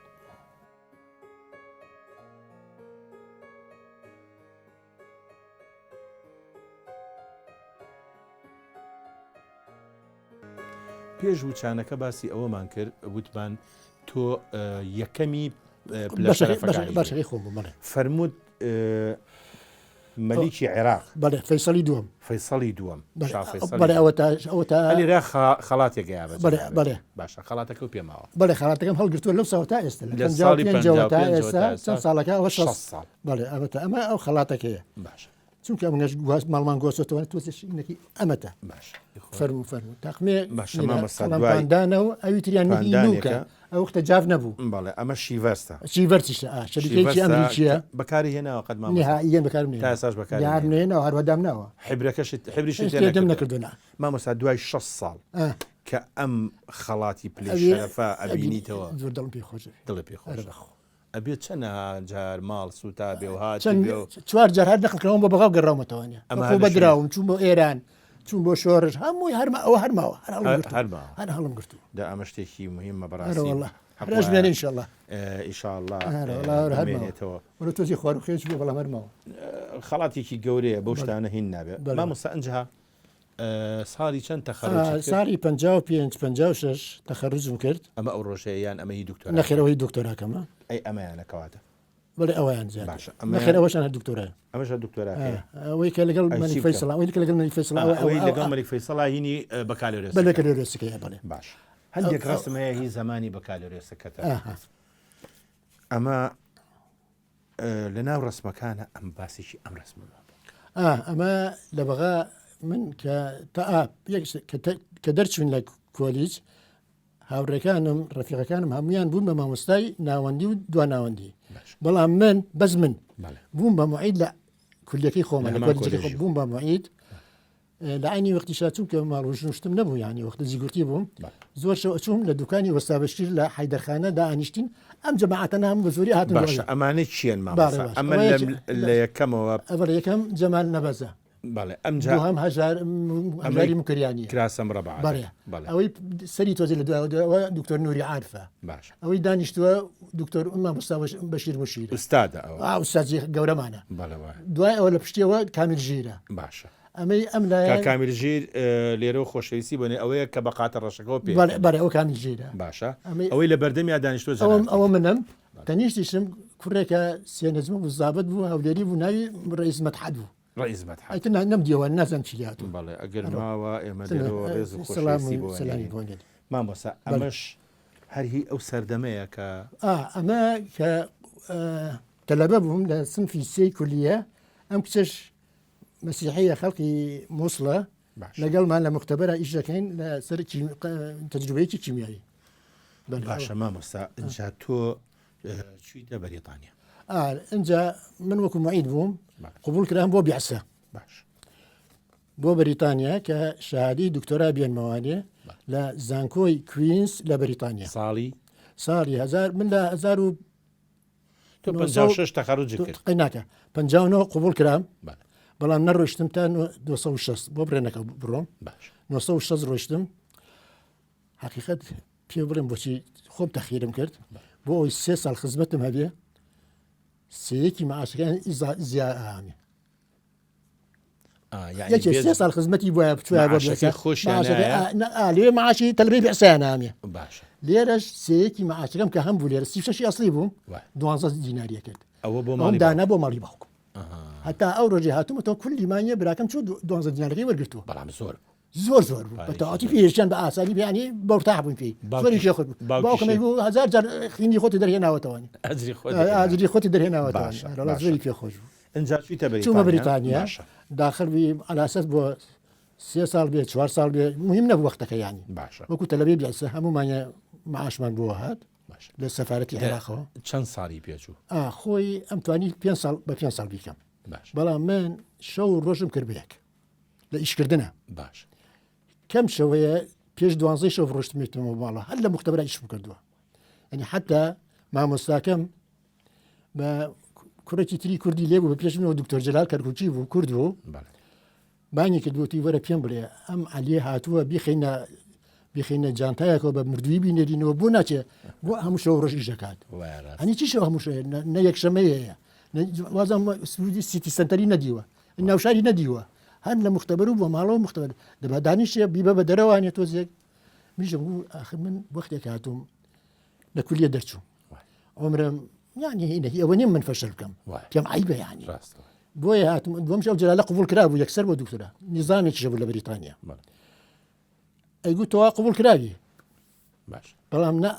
پێش وچانەکە باسی ئەوەمان کرد وتمان تۆ یەکەمی پلە شەرەفەکانی باشەکەی خۆم بوو بەڵێ. فەرمووت مەلیکی عێراق. بەڵێ فەیسەڵی دووەم. فەیسەڵی دووەم. شا فەیسەڵی بەڵێ ئەوە تا ئەوە تا لێرە خەڵاتێک هەیە بە بەڵێ بەڵێ باشە خەڵاتەکە و پێ ماوە. بەڵێ خەڵاتەکەم هەڵگرتووە لەو ساڵ تا ئێستا لە ساڵی 55 تا ئێستا چەند ساڵەکە ئەوە 60 ساڵ. بەڵێ ئەوە تا ئەمە ئەو خەڵاتەکەیە. باشە. چونکە ئەمنەش گواست ماڵمان گۆسەتەوە تۆزێ شینەکی ئەمەتە. باش. فەرموو فەرموو تاقمێ باشە مامۆستا دوای پاندانە و ئەوی تریان پاندانێکە. ئەو وەختە جاف نەبوو. بەڵێ ئەمە شیڤەرسە. شیڤەرسیشە ئا شەریکەیەکی ئەمریکییە. بەکاری هێناوە قەت مامۆستا؟ نهائیەن بەکارم نەهێناوە. تا ئێستاش بەکاری نەهێناوە. نهێناوە هەروە دامناوە. حیبرەکەشت حیبریشت تێ نەکردووە؟ نەکردووە نا. مامۆستا دوای 60 ساڵ کە ئەم خەڵاتی پلەی شەرەفە ئەبینیتەوە. زۆر دڵم پێ خۆش دەبێ. دڵت پێ خۆشە. ئەبێ چەنەها جار ماڵ سووتابێ و هاتبێ و. چوار جار هەر نەقل کراوم بۆ بەغا و گەڕاومەتەوە نیە. ئەمە بە دراوم چووم بۆ ئێران چووم بۆ شۆڕش هەمووی هەر ئەوە هەر ماوە هەر هەڵم گرتوو. هەر ماوە. هەر هەڵم گرتوو. دە ئەمە شتێکی مهمە ئەرە بەڕاستی. وەڵا. حەق هەر وایە ئەشمێنێ ئینشەڵا. ئیشاڵڵا ئەرە وەڵا هەر ماوە. بمێنێتەوە. وەرە تۆزی خوار و خێچ بووە بەڵام هەر ماوە. خەڵاتێکی گەورەیە بەو شتانە هین نابێ. بەڵێ. مامۆستا ئنجا ساڵی چەند تەخەروجت کرد؟ ساڵی 55 56 تەخەروجم کرد. ئەمە ئەو ڕۆژەیە یان ئەمە هی دکتۆراکەمە؟ نەخێر ئەوە هی دکتۆراکەمە. ئەی ئەمەیانە کەواتە؟ بەڵێ ئەوەیان زیاتر. باشە ئەمەیان. نەخێر ئەوەشان هەر دکتۆرایە. ئەمەش هەر دکتۆراکەیە. ئەوەی کە لەگەڵ ئەی مەلیک چی بکەم؟ فەیسەڵ ئەوەی کە لەگەڵ مەلیک فەیسەڵ ئەوە ئەوەی ئەوە لەگەڵ مەلیک فەیسەڵا هینی بەکالۆرێسەکە. بەکالۆرێسەکەیە بەڵێ. باش هەندێک ڕەسم هەیە هی زەمانی بەکالۆرێسەکەتە. ئەمە لە ناو ڕەسمەکانە ئەم باسێکی ئەم ڕەسمەمان بۆ. ئەمە لە بەغا من کە تا کە دەرچوین لە کۆلیج هاوڕێکانم ڕەفیقەکانم هەمویان بوون بە مامۆستای ناوەندی و دوا ناوەندی بەڵام من بەس من بووم بە معید لە کولیەکەی خۆمە لە کۆلیجەکەی خۆم بووم بە معید لە عەینی وەختیشا چونکە ماڵ و ژن و شتم نەبوو یانی وەختە جیگورتی بووم زۆر شەو ئەچووم لە دوکانی وەستا بەشیر لە حەیدەرخانە دائەنیشتین ئەم جەماعەتەنە هەموو بە زۆری هاتن باشە ئەمانە کێن مامۆستا ئەمە لە یەکەمەوە ئەوە یەکەم جەمال نەبەزە بەڵێ ئەمجا دووهەم هەژار هەژاری مکریانیە کراسە مڕەبع بەڵێ ئەوەی سەری تۆزی لە دوایەوە دکتۆر نوری عارفە باش ئەوەی دانیشتووە دکتۆر مامۆستا بەشیر مشیر ئوستادە ئەوە ئا ئوستادی گەورەمانە بەڵێ وایە دوای ئەوە لە پشتیەوە کامیل ژیرە باشە. ئەمەی ئەم لایە کاک کامیل ژیر لێرەوە خۆشەویستی بۆ نێ ئەوەیە کە بە قاتە ڕەشەکەوە پێ بەڵێ بەڵێ ئەو کامیل ژیرە باشە ئەمەی ئەوەی لە بەردەمیا دانیشتووە ئەوەم جەنابتی ئەوە منم تەنیشتیشم کوڕێکە سێنەجمە بوو زابت بوو هەولێری بوو ناوی ڕئیس مەدحەت بوو ڕئیس مەدحەت ئیتر نەمدیەوە نازانم چی لێ هاتووە بەڵێ ئەگەر ماوە ئێمە تنە لێرەوە ڕێز و سەلام خۆشەویستی و بۆ سەلامی ئەنێرین بۆ نێرین مامۆستا بەڵێ ئەمەش هەر هی ئەو سەردەمەیە کە ئا ئەمە کە تەلەبە بووم لە سنفی سێی کولیە ئەم کچەش مەسیحیە خەڵکی مووسڵە لەگەڵمان لە مختبەرە ئیش دەکەین لە سەر تەجروبەیەکی کیمیایی باشە مامۆستا ئینجا تۆ چویتە بەریتانیا ئینجا من وەکو معید بووم قبول کرام بۆ بیعسە باش بۆ بەریتانیا کە شادی دکتۆرا بێنمەوانێ لە زانکۆی کوینس لە بەریتانیا ساڵی ساڵی هزار من لە هزار و تۆ 56 تەخەروجت کرد قەی ناکە 59 قبول کرام بەڵام نەڕۆشتم تا 260 بۆ بڕێنەکە بڕۆم 960 ڕۆشتم حقیقت پێ بڵێم بۆچی خۆم تەخیرم کرد بۆ ئەوی سێ ساڵ خزمەتم هەبێ سەیەکی معاشەکان زیاامێ یەکێ سێ ساڵ خزمەتی بۆیە بچوە بۆ خۆشیان لێ معاشی تەلبەی بەسیان نامێ باشە لێرەش سەیەکی معاشەکەم کە هەم بوو لێرە 36 ئەسلی بووم دوانزە دیناریە کرد ئەوە بۆ ماڵی دانا بۆ ماڵی باوکم هەتا ئەو ڕۆژی هاتوومە تۆ کولی مانیە براکەم چوو دوانزە دینارەکەی وەرگتووە بەڵام زۆر بوو زۆر زۆر بوو بە تەواوەتی پێشیان بە ئاسانی بیانی بەرتاح بوون پێی زۆری پێ خۆت باوکم بوو هەزار جار خینی خۆتی دەرهێناوەتەوە ئەجری خۆتی دەرهێناوەتەوە زۆری پێ خۆش بوو ئینجا چوویتە بەریتانیا؟ چوومە بەریتانیا داخل بووی عەلاسەس بۆ سێ ساڵ بێ چوار ساڵ بێ مهم نەبوو وەختەکە یانی باشە وەکو تەلەبەی بیعسە هەموومانە معاشمان بۆ هات باشە لە سەفارەتی عێراقەوە چەند ساڵی پێچوو؟ ئا خۆی ئەمتوانی پێ ساڵ بە پێ ساڵ بیکەم باش بەڵام من شەو و ڕۆژم کرد بە یەک لە ئیشکردنە باش کەم شەوەیە پێش دوانزەی شەو ڕۆشتمێتەوە ماڵە هەر لە مختبەرە ئیشم کردووە یعنی حتا مامۆستاکەم بە کوڕێکی تری کوردی لێ بوو بە پێش منەوە دکتۆر جەلال کەرکوکی بوو کورد بوو بانگی کردوتی وەرە پێم بڵێ ئەم عەلیە هاتووە بیخینە بیخینە جانتایەکەوە بە مردووی بینێرینەوە بۆ ناچێ بۆ هەموو شەو ڕۆژ ئیش دەکات هەنی چی شەو هەموو شەو نە یەکشەمەیە هەیە وازم سعودی city center ی نەدیوە ناوشاری نەدیوە هەر لە مختبەر و بۆ ماڵەوە مختبەر دەبا دانیشێ بیبە بە دەرەوانێ تۆزێک میشم ئاخر من وەختێک هاتووم لە کولیە دەرچووم عمرم یعنی هینە ئەوە نیم من فەشل بکەم پێم عیبە یعنی بۆیە هاتم دوم شەو جلالە قبول کرا بوو یەکسەر بۆ دکتۆرا نیزامێکیش بوو لە بەریتانیا ئەیگوت تۆ قبول کراوی باش بەڵام نە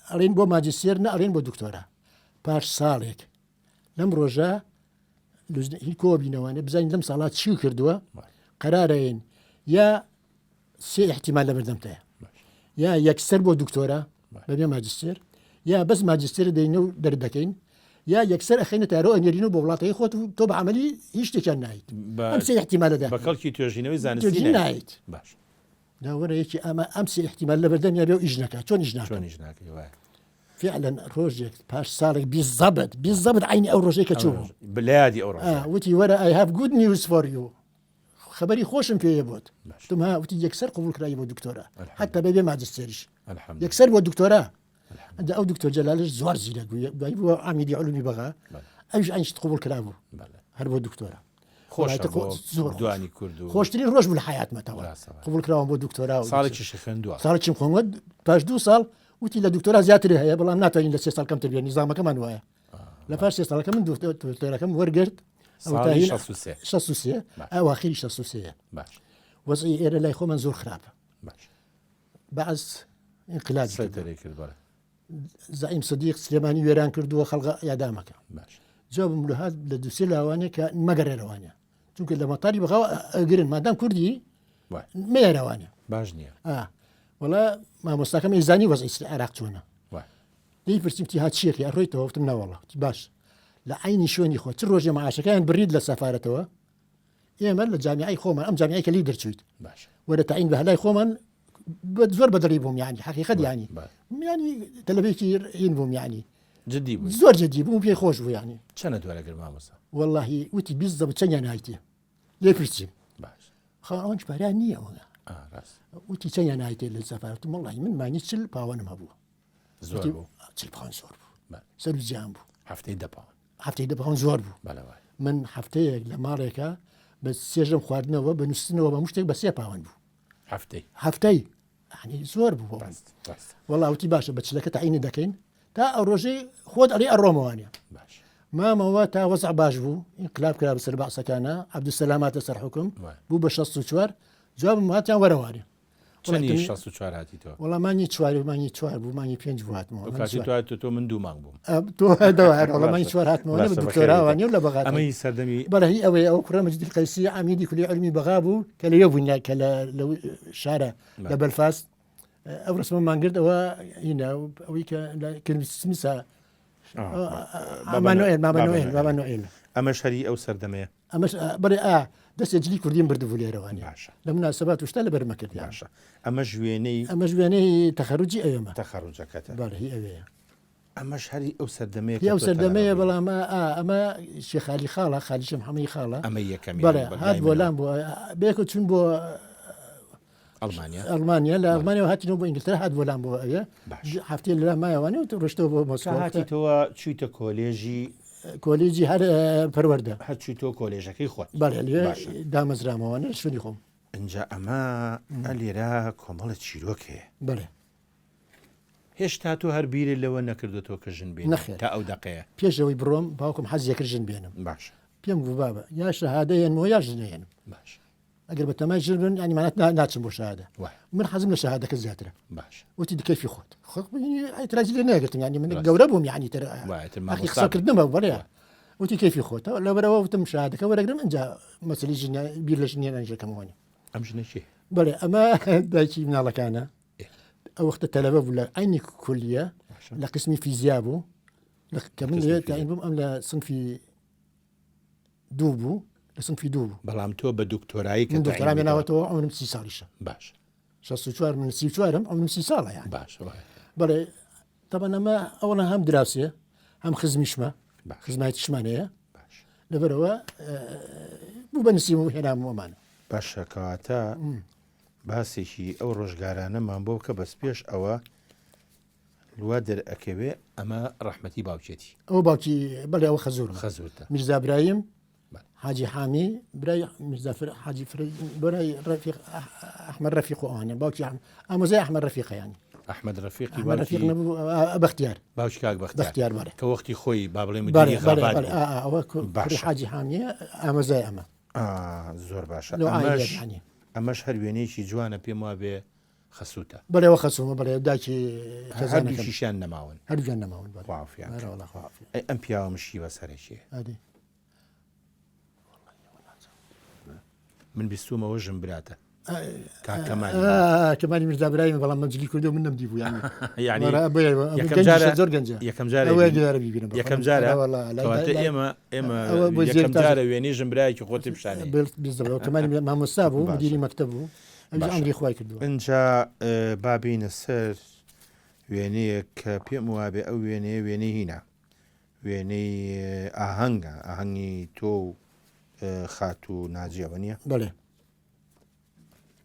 ئەڵێن بۆ ماجستێر نە ئەڵێن بۆ دکتۆرا پاش ساڵێک لەم ڕۆژە هی کۆبینەوانێ بزانین لەم ساڵات چی کردووە قەرارەین یا سێ احتیمال لە بەردەمتایە یا یەکسەر بۆ دکتۆرا بەبێ ماجستێر یا بەس ماجستێر دەین و دەردەکەین یا یەکسەر ئەخینە تارۆ ئەنێرین و بۆ وڵاتەکەی خۆت و تۆ بە عملی هیچ شتێکیان نایت ئەم سێ احتیمالەدا بە کەڵکی توێژینەوەی زانستی نایت باش داوەرە یەکی ئەمە ئەم سێ احتیمال لە بەردەم یا بێ و ئیش نەکات چۆن ئیش ناکەن چۆن ئیش ناکەی وایە فعلا ڕۆژێک پاش ساڵێک بیزەبت بیزەبت عینی ئەو ڕۆژێک کە چوو بلادی ئەو ڕۆژە وتی وەرە I have good news for you خەبەری خۆشم پێیە بۆت وتم ها وتی یەکسەر قبول کرای بۆ دکتۆرا حتا بەبێ ماجستێریش یەکسەر بۆ دکتۆرا ئەنجا ئەو دکتۆر جەلالش زۆر زیرەک بوو دوایی بووە عەمیدی علومی بەغا ئەویش ئەنیشت قبول کرابوو هەر بۆ دکتۆرا زۆر دوانی کورد خۆشترین ڕۆژ بوو لە حیاتمەتەوە قبول کراوم بۆ دکتۆرا ساڵێکی خوێندووە ساڵێکی خوێندوە پاش دوو ساڵ وتی لە دکتۆرا زیاتر هەیە بەڵام ناتوانین لە سێ ساڵ کەمتر بێ نیزامەکەمان وایە لە پاش سێ ساڵەکە من دکتۆرەکەم وەرگرت 63 ئەواخیری 63 باش وەزعی ئێرە لای خۆمان زۆر خراپە باش بەعس انقلابی سەیتەرەی کرد بەڵێ زعیم سدیق سلێمانی وێران کردووە خەڵگە یادامەکە باش جوابم لە هات لە دوسێ لاوانێ کە مەگەڕێرەوانە چونکە لە مەتاری بەغاوە ئەگرن مادام کوردی مێرەوانە باش نییە وەڵا مامۆستاکەم ئیزانی وەزعی عێراق چۆنە لێی پرسیم وتی ها چیەکەی ئەڕۆیتەوە وتم نەوەڵا وتی باش لە عەینی شوێنی خۆ چ ڕۆژێ معاشەکەیان بڕیت لە سەفارەتەوە ئێمە لە جامیعەی خۆمان ئەم جامیعەی کە لێی دەرچوویت باش وەرە تەعین بە هەلای خۆمان زۆر بەدڵی بووم یعنی حقیقەت یعنی یعنی تەلەبێکی هین بووم یعنی جدی بوو زۆر جدی بووم پێی خۆش بوو یعنی چەنە دوارەگر مامۆستا واللهی وتی بیست چەندیان هایتێ لێ پرسیم باش خوا ئەوەنج پارە نییە ئەوە ڕاست وتی چەندیان هایتێ لە سەفارەتم وەڵی من مانی چل پاوەنم هەبوو زۆر بوو چل پاوەن زۆر بوو سەر زیان بوو هەفتەی دە پاوەن هەفتەی دە پاوەن زۆر بوو بەڵێ وایە. من هەفتەیەک لە ماڵێکە بە سێژەم خواردنەوە بە نووسنەوە بە مشتێک بە سێ پاوەند بوو هەفتەی هەفتەی ینی زۆر بوو وەڵاوتی باشە بە چلەکە تاینی دەکەین تا ئەو ڕۆژەی خۆت ئەڵێ ئەڕۆمەوانە باش مامەوە تا وەزع باش بوو ئینقلاب کرا بەسەر بەعسەکانە عەبدولسەلام هاتە سەر حوکم بوو بە 64 جوابم هاتیان وەرەوانێ چەندی 64 هاتیتەوە وەڵا مانگی چوار مانگی چوار بوو مانگی پێنج بوو هاتمەوە ئەو کاتی تو هاتیتەوە تۆ من دوو مانگ بووم تۆ دەوە وەڵا مانگی چوار هاتمەوە نە دکتۆراوانێ و لە بەغا ئەمەی سەردەمی بەڵێ هی ئەوەیە ئەو کوڕە مەجید قەیسی عەمیدی کولی عیلمی بەغا بوو کە لەوێ بووین کە لە شارە لە بەلفاست ئەو ڕسمەمان گرت ئەوە هینا ئەوەی کە لە کرمسمیسا مامانۆئێل ئەمەش هەری ئەو سەردەمەیە ئەمەش بەێ ئا دەستێ جلی کوردیم بردبوو لێرەوانی باشە لە مناسبات شتا لە بەرمە کرد باشە ئەمەش وێنەی ئەمەش وێنەی تەخەروجی ئەوێمە تەخەروجەکەتە بەڵێ هی ئەوەیە ئەمەش هەری ئەو سەردەمەیە ئەو سەردەمەیە بەڵام ئەمە شێخالی خاڵە خالیشە محەمەی خاڵە ئەمە یەکەمی بەڵێ هات بۆ لام بۆ بێکە چون بۆ ئەڵمانیا ئەڵمانیا لە ئەڵمانیا هاتینەوە بۆ ئینگلتەرا هات بۆ لام بۆ ئەوێ هەفتەیە لە مایەوانێ و ڕشتەوە بۆ مۆسکۆ هاتیتەوە چویتە کۆلێژی کۆلێژی هەر پەروەردە هەر چویتەوە کۆلێژەکەی خۆت بەڵێ لێ دامەزرامەوە نە شوێنی خۆم ئینجا ئەمە لێرە کۆمەڵە چیرۆک هەیە بەڵێ هێشتا تۆ هەر بیرت لەوە نەکردوتەوە کە ژن بێنی نەخێر تا ئەو دەقەیە؟ پێش ئەوەی بڕۆم باوکم حەزی ئەکرد ژن بێنم باشە پێم گوت بابە یا شەهادە هێنمەوە یا ژن ئەهێنم باشە ئەگەر بە تەمای ژن بن ینی مانات ناچم بۆ شەهادە وایە من حەزم لە شەهادەکە زیاترە باشە وتی کەیفی خۆت خۆ ئیترازی لێ نەگرتم ینی من گەورە بووم یعنی تر وایە تر ئەخی مامۆستا بووی. قسەکردنمە بەڵێ وتی کەیفی خۆتە لەبەرەوە وتم شەهادەکە وەرەگرم ئینجا مەسەلی ژن بیر لە ژنیان ئەنجەکەمەوە ئەم ژنە کێ؟ بەڵێ ئەمە دایکی مناڵەکانە ئەو وەختە تەلەبە بوو لە عینی کولیە لە قسمی فیزیا بوو کە من لەوێ تاین بووم ئەم لە سنفی دوو بوو لە سنفی دوو بوو بەڵام تۆ بە دکتۆرایی کە دکتۆرام هێناوەتەوە عمرم سی ساڵیشە باش 64 من 34م عمرم سی ساڵە یان باش بەڵێ تەبەن ئەمە ئەوەڵە هەم دراوسێ هەم خزمیشمە خزمایەتیشمان هەیە لەبەرەوە بوو بە نسیم و هێنام ئەمانە باشە کەواتە باسێکی ئەو ڕۆژگارانەمان بۆ بکە بەس پێش ئەوە وا دەرئەکەوێ ئەمە ڕەحمەتی باوکێتی. ئەوە باوکی بەڵێ ئەوە خەزورمە. خەزورتە. میرزا برایم حاجی حامی برای میرزا حاجی برای ڕەفیق ئەحمەد ڕەفیق و ئەوانە باوکی ئامۆزای ئەحمەد ڕەفیقە یانی. ئەحمەد ڕەفیقی ئەحمەد ڕەفیق نەبوو بەختیار. باوکی کاک بەختیار. بەختیار بەڵێ. کە وەختی خۆی با بڵێین مدیری غابات بوو. ئەوە کوڕی حاجی حامیە ئامۆزای ئەمە. زۆر باشە ئەمەش ئەمەش هەر وێنەیەکی جوانە پێم وابێ خەسووتە. بەڵێ ئەوە خەسوومە بەڵێ دایکی خێزانەکەم. هەردووکیشیان نەماون. هەردووکیان نەماون بەڵێ. خوا عەفویان ئەرێ کات. وەڵا خوا عەفوی. ئەی ئەم پیاوە مشکی بەسەرە کێیە؟ ئەدی. من بیستوومە ئەوە ژن براتە. کاک کەمالی. ئا کەمالی میرزا برایمە بەڵام من جلی کوردیە و من نەمدیبوو یانی. یانی وەرە بۆیە ئەمن یەکەم گەنجیشە جارە زۆر گەنجە. یەکەم جارە ئەوە بینی. جارە بیبینم بەخوا. یەکەم جارە ئەرێ وەڵا لای کەواتە لای ئێمە ئێمە ئەوە بۆ زێر یەکەم تازە. جارە وێنەی ژن برایەکی خۆتی پیشانێ. بێڵ کەمالی مامۆستا بوو باشە. مدیری مەکتەب بوو. ئەویش باشە. ئەمری خوای کردووە. ئینجا با بێینە سەر وێنەیەک کە پێم وابێ ئەو وێنەیە وێنەی هینە وێنەی ئاهەنگە ئاهەنگی تۆ و خاتوو ناجیەوە نییە؟ بەڵێ.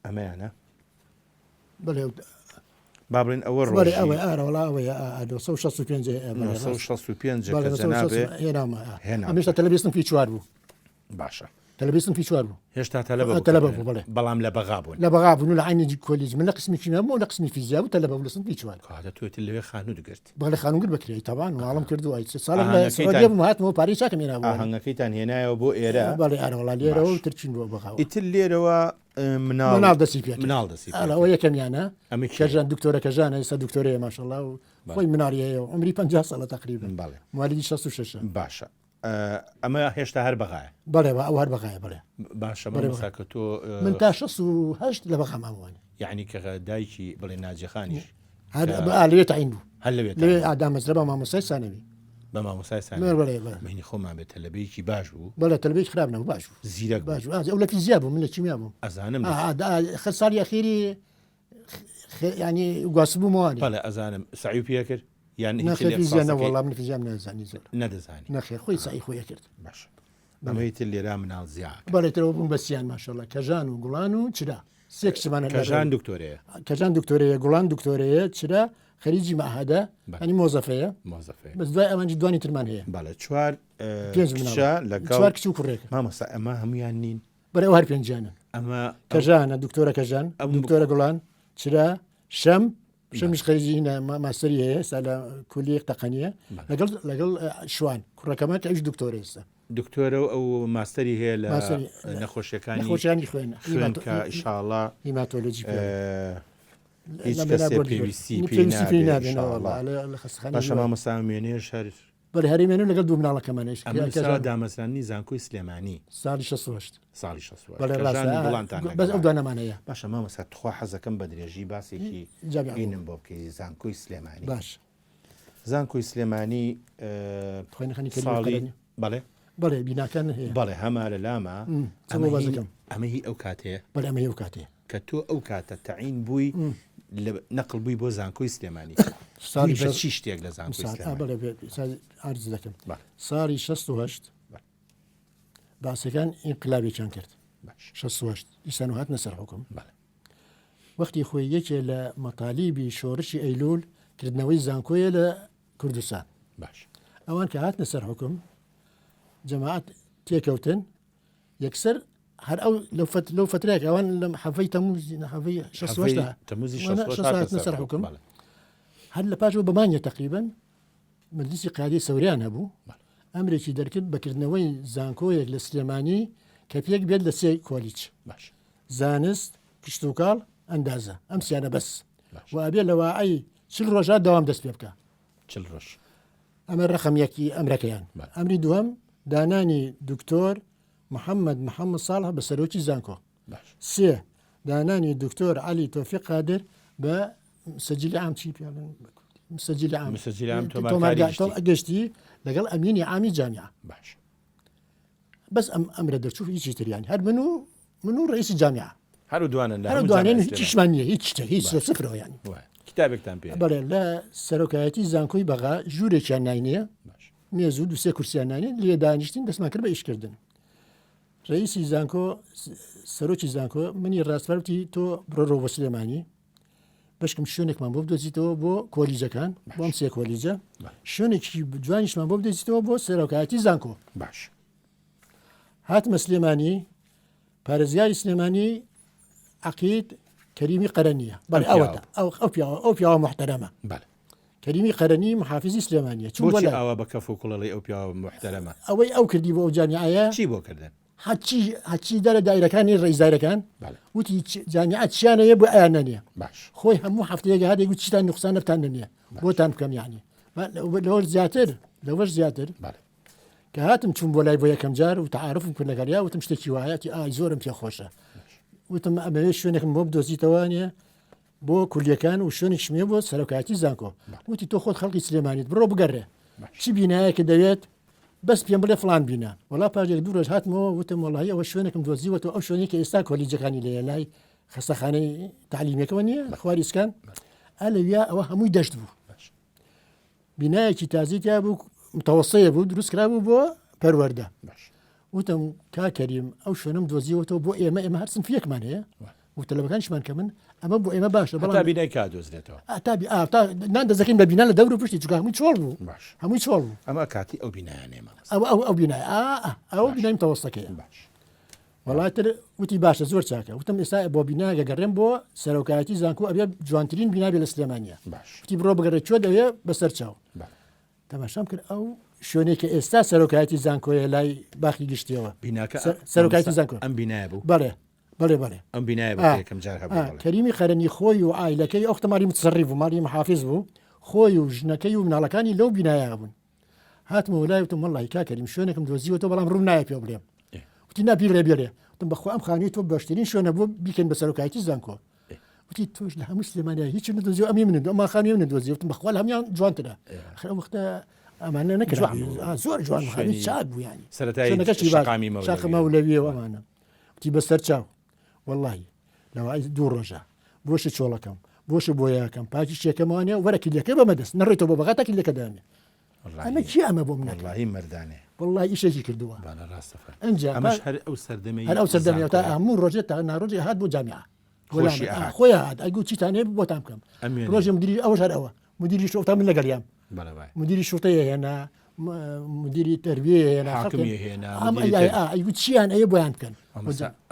ئەمەیانە؟ بەڵێ با بڵێن ئەوە بەڵێ ڕۆژی ئەوەی ئارە وەڵا ئەوەیە ئا ئا 965 ئێ بەڵێ ڕاست. 965 بەڵێ کە 965 جەنابێ هێناومە ئا. هێناوتە. ئەم هێشتا تەلەبی سنفی چوار بوو. باشە. تەلەبەی سنفی چوار بوو. هێشتا تەلەبە بوو تەلەبە بوو بەڵێ. بەڵام لە بەغا بوون. لە بەغا بوون و لە عەینی کۆلیج من لە قسمی کیمیا بووم و لە قسمی فیزیا بوو تەلەبە بوو لە سنفی چوار. کەواتە تۆ ئیتر لەوێ خانووت گرت. بەڵێ خانووم گرت بە کرێی تەبعەن ماڵم کرد و ئەی ساڵێک لە سعودیە بووم هاتمەوە پارەی چاکم هێنابوو. ئاهەنگەکەیتان هێنایەوە بۆ ئێرە. بەڵێ ئارە وەڵا لێرەوە و تر چووین بۆ بەغاوە. ئیتر لێرەوە مناڵ مناڵ دەستی پێ کرد. مناڵ دەستی پێ ئەڵێ ئەوە یەکەمیانە. ئەمە کێیە؟ کەژان دکتۆرە کەژانە ئێستا دکتۆرەیە ماشەڵڵا و خۆی مناڵی هەیە و عومری 50 ساڵە تەقریبەن. بەڵێ. موالیدی 66ە. باشە. ئەمە هێشتا هەر بەغایە؟ بەڵێ ئەو هەر بەغایە بەڵێ. باشە مامۆستا کە تۆ من تا 68 لە بەغا ماموانە. یعنی کە دایکی بڵێ ناجیخانیش هەر لەوێ تەعین بوو. هەر لەوێ لەوێ دامەزرا بە مامۆستای سانەوی. بە مامۆستای سانەوی. بەڵێ بەڵێ. مەینی خۆمان بێت تەلەبەیەکی باش بوو. بەڵێ تەلەبەیەکی خراپ نەبوو باش بوو. زیرەک بوو. باش بوو ئەو لە فیزیا بوو من لە کیمیا بووم. ئەزانم. خە ساڵی ئەخیری ینی گواستبوومەوە. بەڵێ ئەزانم سەعی پێ کرد. یان هیچ نەخێر لە فیزیا اختصاصەکەی نەوەڵا من فیزیام نازانی زۆر نەدەزانی نەخێر خۆی سەعی خۆی ئەکرد باشە ئەمەی تر لێرا مناڵ زیاکە بەڵێ ترەوە بوون بە سیان ماشەڵڵا کەژان و گوڵان و چرا سێ کچمان هەر کەژان دکتۆرەیە کەژان دکتۆرەیە گوڵان دکتۆرەیە چرا خەریجی مەعهەدە بەڵێ. یانی مۆزەفەیە مۆزەفەیە بەس دوای ئەوانجی دوانی ترمان هەیە بەڵێ چوار پێنج مناڵ کچە لەگەڵ چوار کچ و کوڕێک مامۆستا ئەمە هەمویان نین. بەرە هەر پێنجیانن ئەمە کەژانە دکتۆرە کەژان ئەم دکتۆرە گوڵان چرا شەم شەمیش خەریجی ماستەری هەیە ئێستا لە کولیەی تەقەنیە لەگەڵ لەگەڵ شوان کوڕەکەمە کە ئەویش دکتۆرە ئێستا. دکتۆرە و ئەو ماستەری هەیە لە ماستەری نەخۆشیەکانی نەخۆشیانی خوێن خوێن کە ئیشاڵا هیماتۆلۆجی پێ هیچ کەسێ پێویستی پێی نابێ ئینشاڵڵا. باشە مامۆستا مێنێش هەر بەڵێ هەرێ مێنم لەگەڵ دوو مناڵەکەمانیش ئەمە نووسراوە دامەزراندنی زانکۆی سلێمانی ساڵی 68 ساڵی 68 بەڵێ کە ڕاستە ژان و گوڵانتان بەس ئەو لەگەڵا. دوانەمان هەیە باشە مامۆستا تخوا حەزەکەم بە درێژی باسێکی جامیعە بوو. هینم بۆ بکەی زانکۆی سلێمانی باش زانکۆی سلێمانی ئە، خوێندنخانی کەریمی ساڵی قەرەنی بەڵێ بەڵێ بیناکان هەیە بەڵێ هەما لە لاما چۆن ئەمە بۆ هی باسەکەم ئەمە هی ئەو کاتەیە بەڵێ ئەمە هی ئەو کاتەیە کە تۆ ئەو کاتە تەعین بووی لە نەقل بووی بۆ زانکۆی سلێمانی ساڵی بووی بە شەست چی شتێک لە زانکۆی ساڵ ئا سلێمانی؟ بەڵێ بێ ساڵی عەرز دەکەم بەڵێ. ساڵی 68 بەڵێ. بەعسەکان ئینقلابێکیان کرد باش. 68 دیسان و هاتنە سەر حوکم بەڵێ. وەختی خۆی یەکێ لە مەتالیبی شۆڕشی ئەیلول کردنەوەی زانکۆیە لە کوردستان باش. ئەوان کە هاتنە سەر حوکم جەماعەت تێکەوتن یەکسەر هەر ئەو لەو فەت لەو فەترەیە کە ئەوان لە حەڤەی تەمووزی نە حەڤەی شەست و حەڤەی هەشتا تەمووزی وانە شەست و هەشت شەست هاتە هاتنە سەر سەر حوکم حوکم بەڵێ. هەر لە پاشەوە بە مانگێ تەقریبەن مەجلیسی قیادەی سەوریان هەبوو بەڵێ. ئەمرێکی دەرکرد بە کردنەوەی زانکۆیەک لە سلێمانی کە پێک بێت لە سێ کۆلیج باش. زانست کشتوکاڵ ئەندازە ئەم سیانە بەس باش. و ئەبێ لە واعی 40 ڕۆژا دەوام دەست پێ بکا 40 ڕۆژ. ئەمە ڕەقەم یەکی ئەمرەکەیان. بەڵێ. ئەمری دووەم دانانی دکتۆر محەممەد محەممەد ساڵح بە سەرۆکی زانکۆ. باش. سێ، دانانی دکتۆر عەلی تۆفیق قادر بە مسجلی عام چی پێ ئەڵێن بە کوردی؟ مسجلی عام. مسجلی عام تۆمارکاری تۆمارگا- گشتی. گشتی لەگەڵ ئەمینی عامی جامیعە. باش. بەس ئەم ئەمرە دەرچوو هیچی تر یانی هەر من و من و ڕئیسی جامیعە. هەر و دوانن لە هەر و هەموو دوانن جامیعە هیچیشمان نییە هیچ شتێک هیچ باش. لە سفرەوە یانی. وایە. کتابێکتان پێ. بەڵێ لە سەرۆکایەتی زانکۆی بەغا ژوورێکیان ناینێ باش. مێز و دوو سێ کورسیان ناینێ لێ دانیشتین دەستمان کرد بە ئیشکردن. ڕئیسی زانکۆ سەرۆکی زانکۆ منی ڕاستفار وتی تۆ بڕۆ بۆ سلێمانی بەشکم شوێنێکمان بۆ بدۆزیتەوە بۆ کۆلیجەکان بۆم سێ کۆلیجە شوێنێکی جوانیشمان بۆ بدۆزیتەوە بۆ سەرۆکایەتی زانکۆ باش هاتمە سلێمانی پارێزگاری سلێمانی عقید کەریمی قەرەنیە بەڵێ ئەوەتە ئەو ئەو پیاوە ئەو پیاوە محتەرەمە بەڵێ کەریمی قەرەنی محافزی سلێمانیە چون بۆچی ئاوا بە کەف و کوڵەڵی ئەو پیاوە محتەرەمە ئەوەی ئەو کردی بۆ ئەو جامیعەیە چی بۆ کردن هەچی هەچی دەرە دایرەکانی ڕئیس دایرەکان وتی جامیعە چیانە هەیە بۆ ئەیانە نییە باش خۆی هەموو هەفتەیەک هاتێک وتی چیتان نوقسانە بتان نییە بۆتان بکەم یعنی لەوەش زیاتر لەوەش زیاتر بەڵێ کە هاتم چوون بۆ لای بۆ یەکەم جار و تعارفم کرد لەگەڵیا وتم شتێکی وایەتی ئای زۆرم پێ خۆشە وتم ئەمەوێ شوێنێکم بۆ بدۆزیتەوە نیە بۆ کولیەکان و شوێنێکیشم هەیە بۆ سەرۆکایەتی زانکۆ وتی تۆ خۆت خەڵکی سلێمانیت بڕۆ بگەڕێ چی بینایەکە دەوێت بەس پێم بڵێ فلان بینا وەڵا پاش یەک دوو ڕۆژ هاتمەوە وتم وەڵی ئەوە شوێنێکم دۆزیوەتەوە ئەو شوێنێک کە ئێستا کۆلیجەکانی لێیە لای خەستەخانەی تعلیمیەکەوە نییە خواری سکان ئەلەویا ئەوە هەمووی دەشت بوو بینایەکی تازی تیا بوو متەوەسەیە بوو دروست کرابوو بۆ پەروەردە وتم کا کەریم ئەو شوێنم دۆزیوەتەوە بۆ ئێمە ئێمە هەر سنفیەکمان هەیە و تەلەبەکانیشمان کە من ئەمە بۆ ئێمە باشە بەڵام بینای کا دۆزرێتەوە تا تا نان دەزەکەین بە بینا لە دەور و پشتی چونکە هەمووی چۆڵ بوو باش هەمووی چۆڵ بوو ئەمە کاتی ئەو بینایانەیە مامۆستا ئەو ئەو ئەو بینای ئا ئەو بینای متەوەستەکەیە باش وەڵاتر وتی باشە زۆر چاکە وتم ئێستا بۆ بینایەکە گەڕێم بۆ سەرۆکایەتی زانکۆ ئەبێ جوانترین بینا بێ لە سلێمانیە باش وتی بڕۆ بگەڕێ کوێ دەوێ بەسەر چاو بەڵێ. تەماشام کرد ئەو شوێنێک کە ئێستا سەرۆکایەتی زانکۆیە لای باخی گشتیەوە بیناکە سەرۆکایەتی زانکۆ ئەم بینایە بوو بەڵێ بەڵێ بەڵێ ئەم بینایە بوو یەکەم جار هەبوو بەڵێ. کەریمی قەرەنی خۆی و عایلەکەی ئەو وەختە ماڵی متسەڕیف بوو ماڵی محافز بوو خۆی و ژنەکەی و مناڵەکانی لەو بینایە بوون هاتمەوە لای وتم وەڵی کاک کەریم شوێنێکم دۆزیوەتەوە بەڵام ڕووم نایە پێ بڵێم وتی نا بیڵێ بێڵێ وتم بەخوا ئەم خانووی تۆ باشترین شوێنە بۆ بیکەین بە سەرۆکایەتی زانکۆ وتی تۆش لە هەموو سلێمانیا هیچ نەدۆزیەوە ئەمی من ئەم خانووی من دۆزی وتم بەخوا لە هەموویان جوانترە ئەخر ئەو وەختە ئەمانە نەکرا زۆر جوان خانووی چاک بوو یانی سەرەتای شوێنەکەشی باش شەقامی مەولەوی. شاخە مەولەویەوە ئەمانە وتی بەسەر چاو وەڵی لەوای دوو ڕۆژە بۆشە چۆڵەکەم بۆشە بۆیاکەم پاکی شێکەمەوانە وەرە کلیلەکە بەمە دەست نەڕێتەوە بۆ بەغا تا کلیلەکە دانێ ئەمە چی ئەمە بۆ منە وەڵی مردانێ وەڵی ئیشێکی کردووە بەڵێ ڕاستە فەرموو. ئەنجا ئەمەش هەر ئەو سەردەمەی هەر ئەو سەردەمەی تا زانکۆیە. هەموو ڕۆژێ تا ناڕۆژێ هات بۆ جامیعە خۆشی ئەهات. خۆی هات ئەگو چیتان هەیە بۆتان بکەم ئەم وێنەیە. ڕۆژێ مدیری ئەوەش هەر ئەوە مدیری شوڕتە من لەگەڵیام بەڵێ وایە. مدیری شوڕتەیە هێنا. مدیری تەربیە هێنا حاکمی هێنا ئەم ئەی چیان ئەیە بۆیان بکەن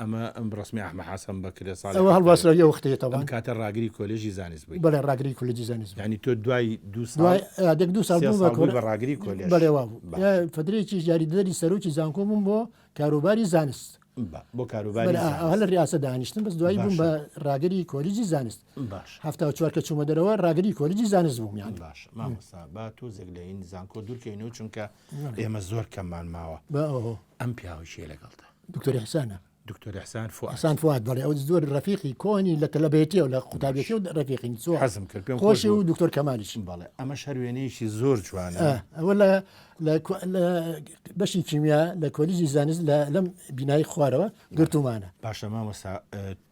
ئەمە ئەم ڕسمی ئەحمە حەسەن بەکرێ ساڵ ئەوە هەڵواسرا یە وەختەیە تەوان کاتە ڕاگری کۆلێژی زانست بووی بەڵێ ڕاگری کۆلێژی زانست ینی تۆ دوای دو ساڵ دێک دو ساڵ بوو بە ڕاگری کۆلێژ بەڵێ وابوو فەدرێکی یاریدەری سەرۆکی زانکۆ بووم بۆ کاروباری زانست. با بۆ کاروباری بەلێ زانست. ئه لە ریاسە دانیشتم بەس دوایی بووم باشە. بە راگری کۆلیجی زانست. باشە. 74 کە چوومە دەرەوە راگری کۆلیجی زانست بووم یانی. باشە مامۆستا با تۆزێک لە این زانکۆ دوورکەینەوە چونکە ئێمە زۆر کەممان ماوە. با ئۆهۆ. ئەم پیاوە کێیە لەگەڵتا؟ دکتۆر ئیحسانە. دکتۆر ئیحسان فوئاد. ئیحسان فوئاد بەڵێ ئەو زۆر رەفیقی کۆنی لە تەلەبەیەتیەوە لە قوتابیەتیەوە رەفیقین زۆر. حەزم کرد پێم خۆش خۆشی بوو. و دکتۆر کەمالیش. بەڵێ ئەمەش هەر وێنەیەکی زۆر جوانە. ئه ئەوە لە لە لە بەشی کیمیا لە کۆلیجی زانست لە لەم بینای خوارەوە گرتومانە. باشە مامۆستا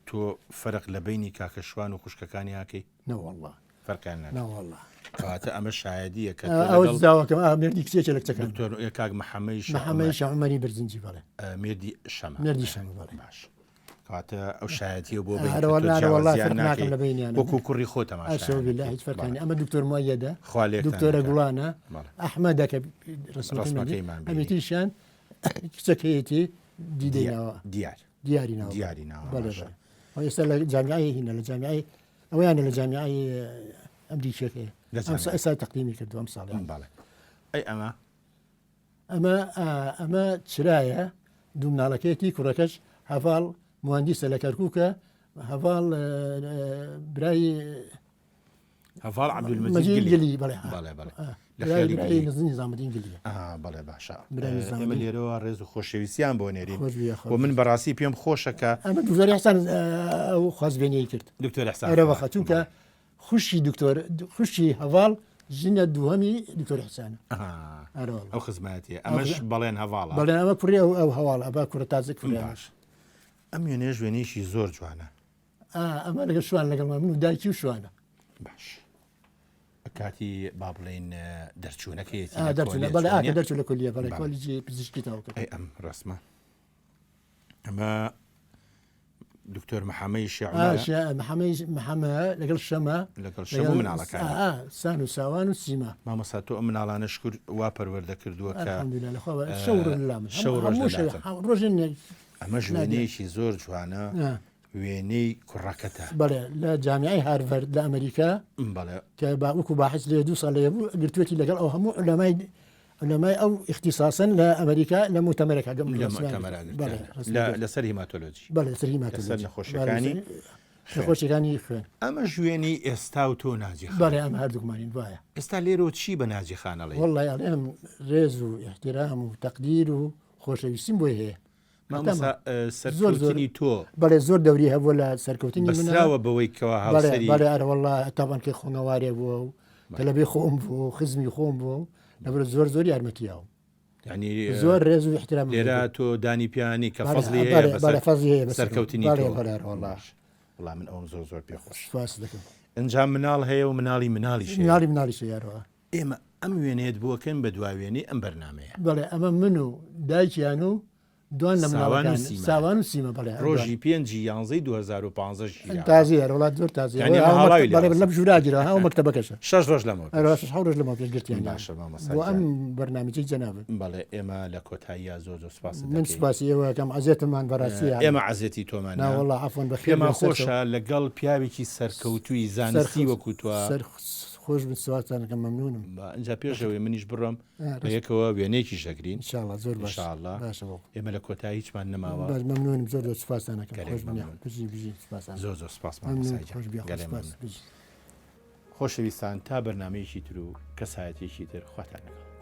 تۆ فەرق لە بەینی کاکە شوان و خوشکەکانی ئاکەی؟ نەوەڵڵا. فەرقیان ناکەی؟ نەوەڵڵا. کەواتە ئەمە شایەدییە کە تۆ ئەوە لەگەڵ زاواکەم ئا مێردی کچێکە لە کچەکان. دکتۆر کاک محەمەی شا محەمەی عومەر. شا عومەری برزنجی بەڵێ. مێردی شەمە. مێردی شەمە بەڵێ. باش. کەواتە ئەو شایەتیە بۆ بین ئەرە کە تۆ وەڵا ئەرە وەڵا جیاوازیان فەرق ناکەم ناکەی لە بەینیانە. وەکو کوڕی خۆ تەماشایان ئەشەو بالله ئەکەی. هیچ فەرقیان بەڵێ. نیە. ئەمە دکتۆر موئەیەدە، خوا لێکتان دکتۆرە نەکات. گوڵانە، بەڵێ. ئەحمەدە کە ڕەسمەکەی ڕەسمەکەیمان بینی. ئەمیتریشیان کچەکەیەتی دیدەی ناوە. دیار. دیاری ناوە. دیاری ناوە. بەڵێ باشە. بەڵێ. ئەو ئێستا لە جامیعەی هینە لە جامیعەی ئەویانە لە جامیعەی ئەمریکیەکەی. لە ئەم جامیعە. ئێستا تەقدیمی کردو ئەم ساڵیان. بەڵێ. ئەی ئەمە؟ ئەمە ئەمە چرایە دوو مناڵەکەیەتی کوڕەکەش هەڤاڵ مهندسە لە کەرکووکە هەڤاڵ برای هەڤاڵ عەبدولمەجید گلی بەڵێ بەڵێ بەڵێ لە خێڵی گلی نیزامەدین گلیە بەڵێ باشە ئێمە لێرەوە ڕێز و خۆشەویستیان بۆ نێرین و من بەڕاستی پێم خۆشە کە ئەمە دکتۆر ئیحسان ئەو خوازبێنیی کرد دکتۆر ئیحسان ئەرەوەخە چونکە خوشکی دکتۆر خوشکی هەڤاڵ ژنە دووهەمی دکتۆر حسانە ئەو خزمەتیە ئەمەش بەڵێن هەواڵە بەڵێن ئەمە کوڕی ئەو ئەو هەواڵ ئەبا کوڕە تازە کوڕی باش ئەم وێنەیەش وێنەیەکی زۆر جوانە ئەمە لەگەڵ شوان لەگەڵ من و دایکی و شوانە باش کاتی با بڵین دەرچوونەکەیەتی دەرچوونە بەڵێ ئاکە دەرچوو لە کولیە بەڵێ کۆلیجی پزیشکی تەواو کرد ئەی ئەم ڕسمە ئەمە دکتۆر محەمەی محەمەی محەمە لەگەڵ شەمە لەگەڵ شەمە مناڵەکان سان و ساوان و سیما مامۆستا تۆ ئەم مناڵانە شکر وا پەروەردە کردووە کە شەو ڕۆژ ئەمەش وێنەیەکی زۆر جوانە وێنەی کوڕەکەتە بەڵێ لە جامیعەی هارڤەرد لە ئەمریکا بەڵێ کە با وەکو باحث لێ دوو ساڵ لێ بوو گرتوێتی لەگەڵ ئەو هەموو علەمای علەمای ئەو ئیختیساسەن لە ئەمریکا لە موتەمەرەکە گەم لە موتەمەرە لەسەر هیماتۆلۆجی بەڵێ لەسەر هیماتۆلۆجی لەسەر نەخۆشیەکانی نەخۆشیەکانی خوێن ئەمەش وێنەی ئێستا و تۆ ناجی خان بەڵێ ئەمە هەردووکمانین وایە ئێستا لێرەوە چی بە ناجی خان ئەڵێی وەڵڵای ئەڵێم ڕێز و ئیحتیرام و تەقدیر و خۆشەویستیم بۆی هەیە مامۆستا سەرکەوتنی تۆ بەڵێ زۆر دەوری هەبووە لە سەرکەوتنی منە بەستراوە بەوەی کەوا هاوسەری بەڵێ ئەرە وەڵڵا تاوان کە خۆنەوارێ بووە و تەلەبەی خۆم بووە و خزمی خۆم بووە و لەبەر زۆر زۆر یارمەتی یاوم یعنی زۆر ڕێز و احترام لێرە تۆ دانی پیانی کە فەزلی هەیە بەسەر فەزلی هەیە بەسەر سەرکەوتنی بەڵێ تۆ بەڵێ وەڵڵا وەڵا من ئەوم زۆر زۆر پێ خۆش سپاس دەکەم ئینجا مناڵ هەیە و مناڵی مناڵیش هەیە مناڵی مناڵیش هەیە یارەوە ئێمە ئەم وێنەیەت بۆ ئەکەین بە دوا وێنەی ئەم بەرنامەیە. بەڵێ ئەمە من و دایکیان و دوان لە ساوان و مناڵەکان سیما. ساوان و سیما بەڵێ هەر دوان. ڕۆژی پێنجی یانزەی 2015 گیراوە. تازەیە ئەرێ وەڵا زۆر تازەیە. یانی ئەوە ئەمە هاو هاڵاوی مەکتەب بەڵێ لێ لەم ژوورا گیراوە هاو مەکتەبەکەشە. شەش ڕۆژ لەمەو ئەرێ پێش. شەش حەوت ڕۆژ لەمەو پێش گرتیان یان. باشە مامۆستا بۆ ئەم گیان. بەرنامەجەی جەنابت. بەڵێ ئێمە لە کۆتاییا زۆر زۆر سوپاست من دەکەین. سوپاسی ئێوە ئەکەم عەزێتمان بەڕاستی یانی. ئێمە عەزێتی تۆمان نا نا. وەڵا عەفوەن بەخێر پێمان بێن سەرچاو. خۆشە لەگەڵ پیاوێکی سەرکەوتووی زانستی وەکوو تۆ. سەر خۆش بن سواتان دەکەم مەمنونم. با ئینجا پێش ئەوەی منیش بڕۆم ئا بە یەکەوە وێنەیەکیش دەگرین. ان شاء اللە زۆر ان باش شاء اللە باشە بۆ ئێمە لە کۆتایی هیچمان نەماوە. باش مەمنونم زۆر زۆر سوپاستان ئەکەم گەلێک خۆش بن مەمنون. بژی بژی سوپاستان زۆر زۆر سوپاس مەمنون مامۆستای گیان خۆش بی گەلێ سوپاس مەمنون. بژی. خۆشەویستان تا بەرنامەیەکی تر و کەسایەتیەکی تر خواتان لەگەڵ.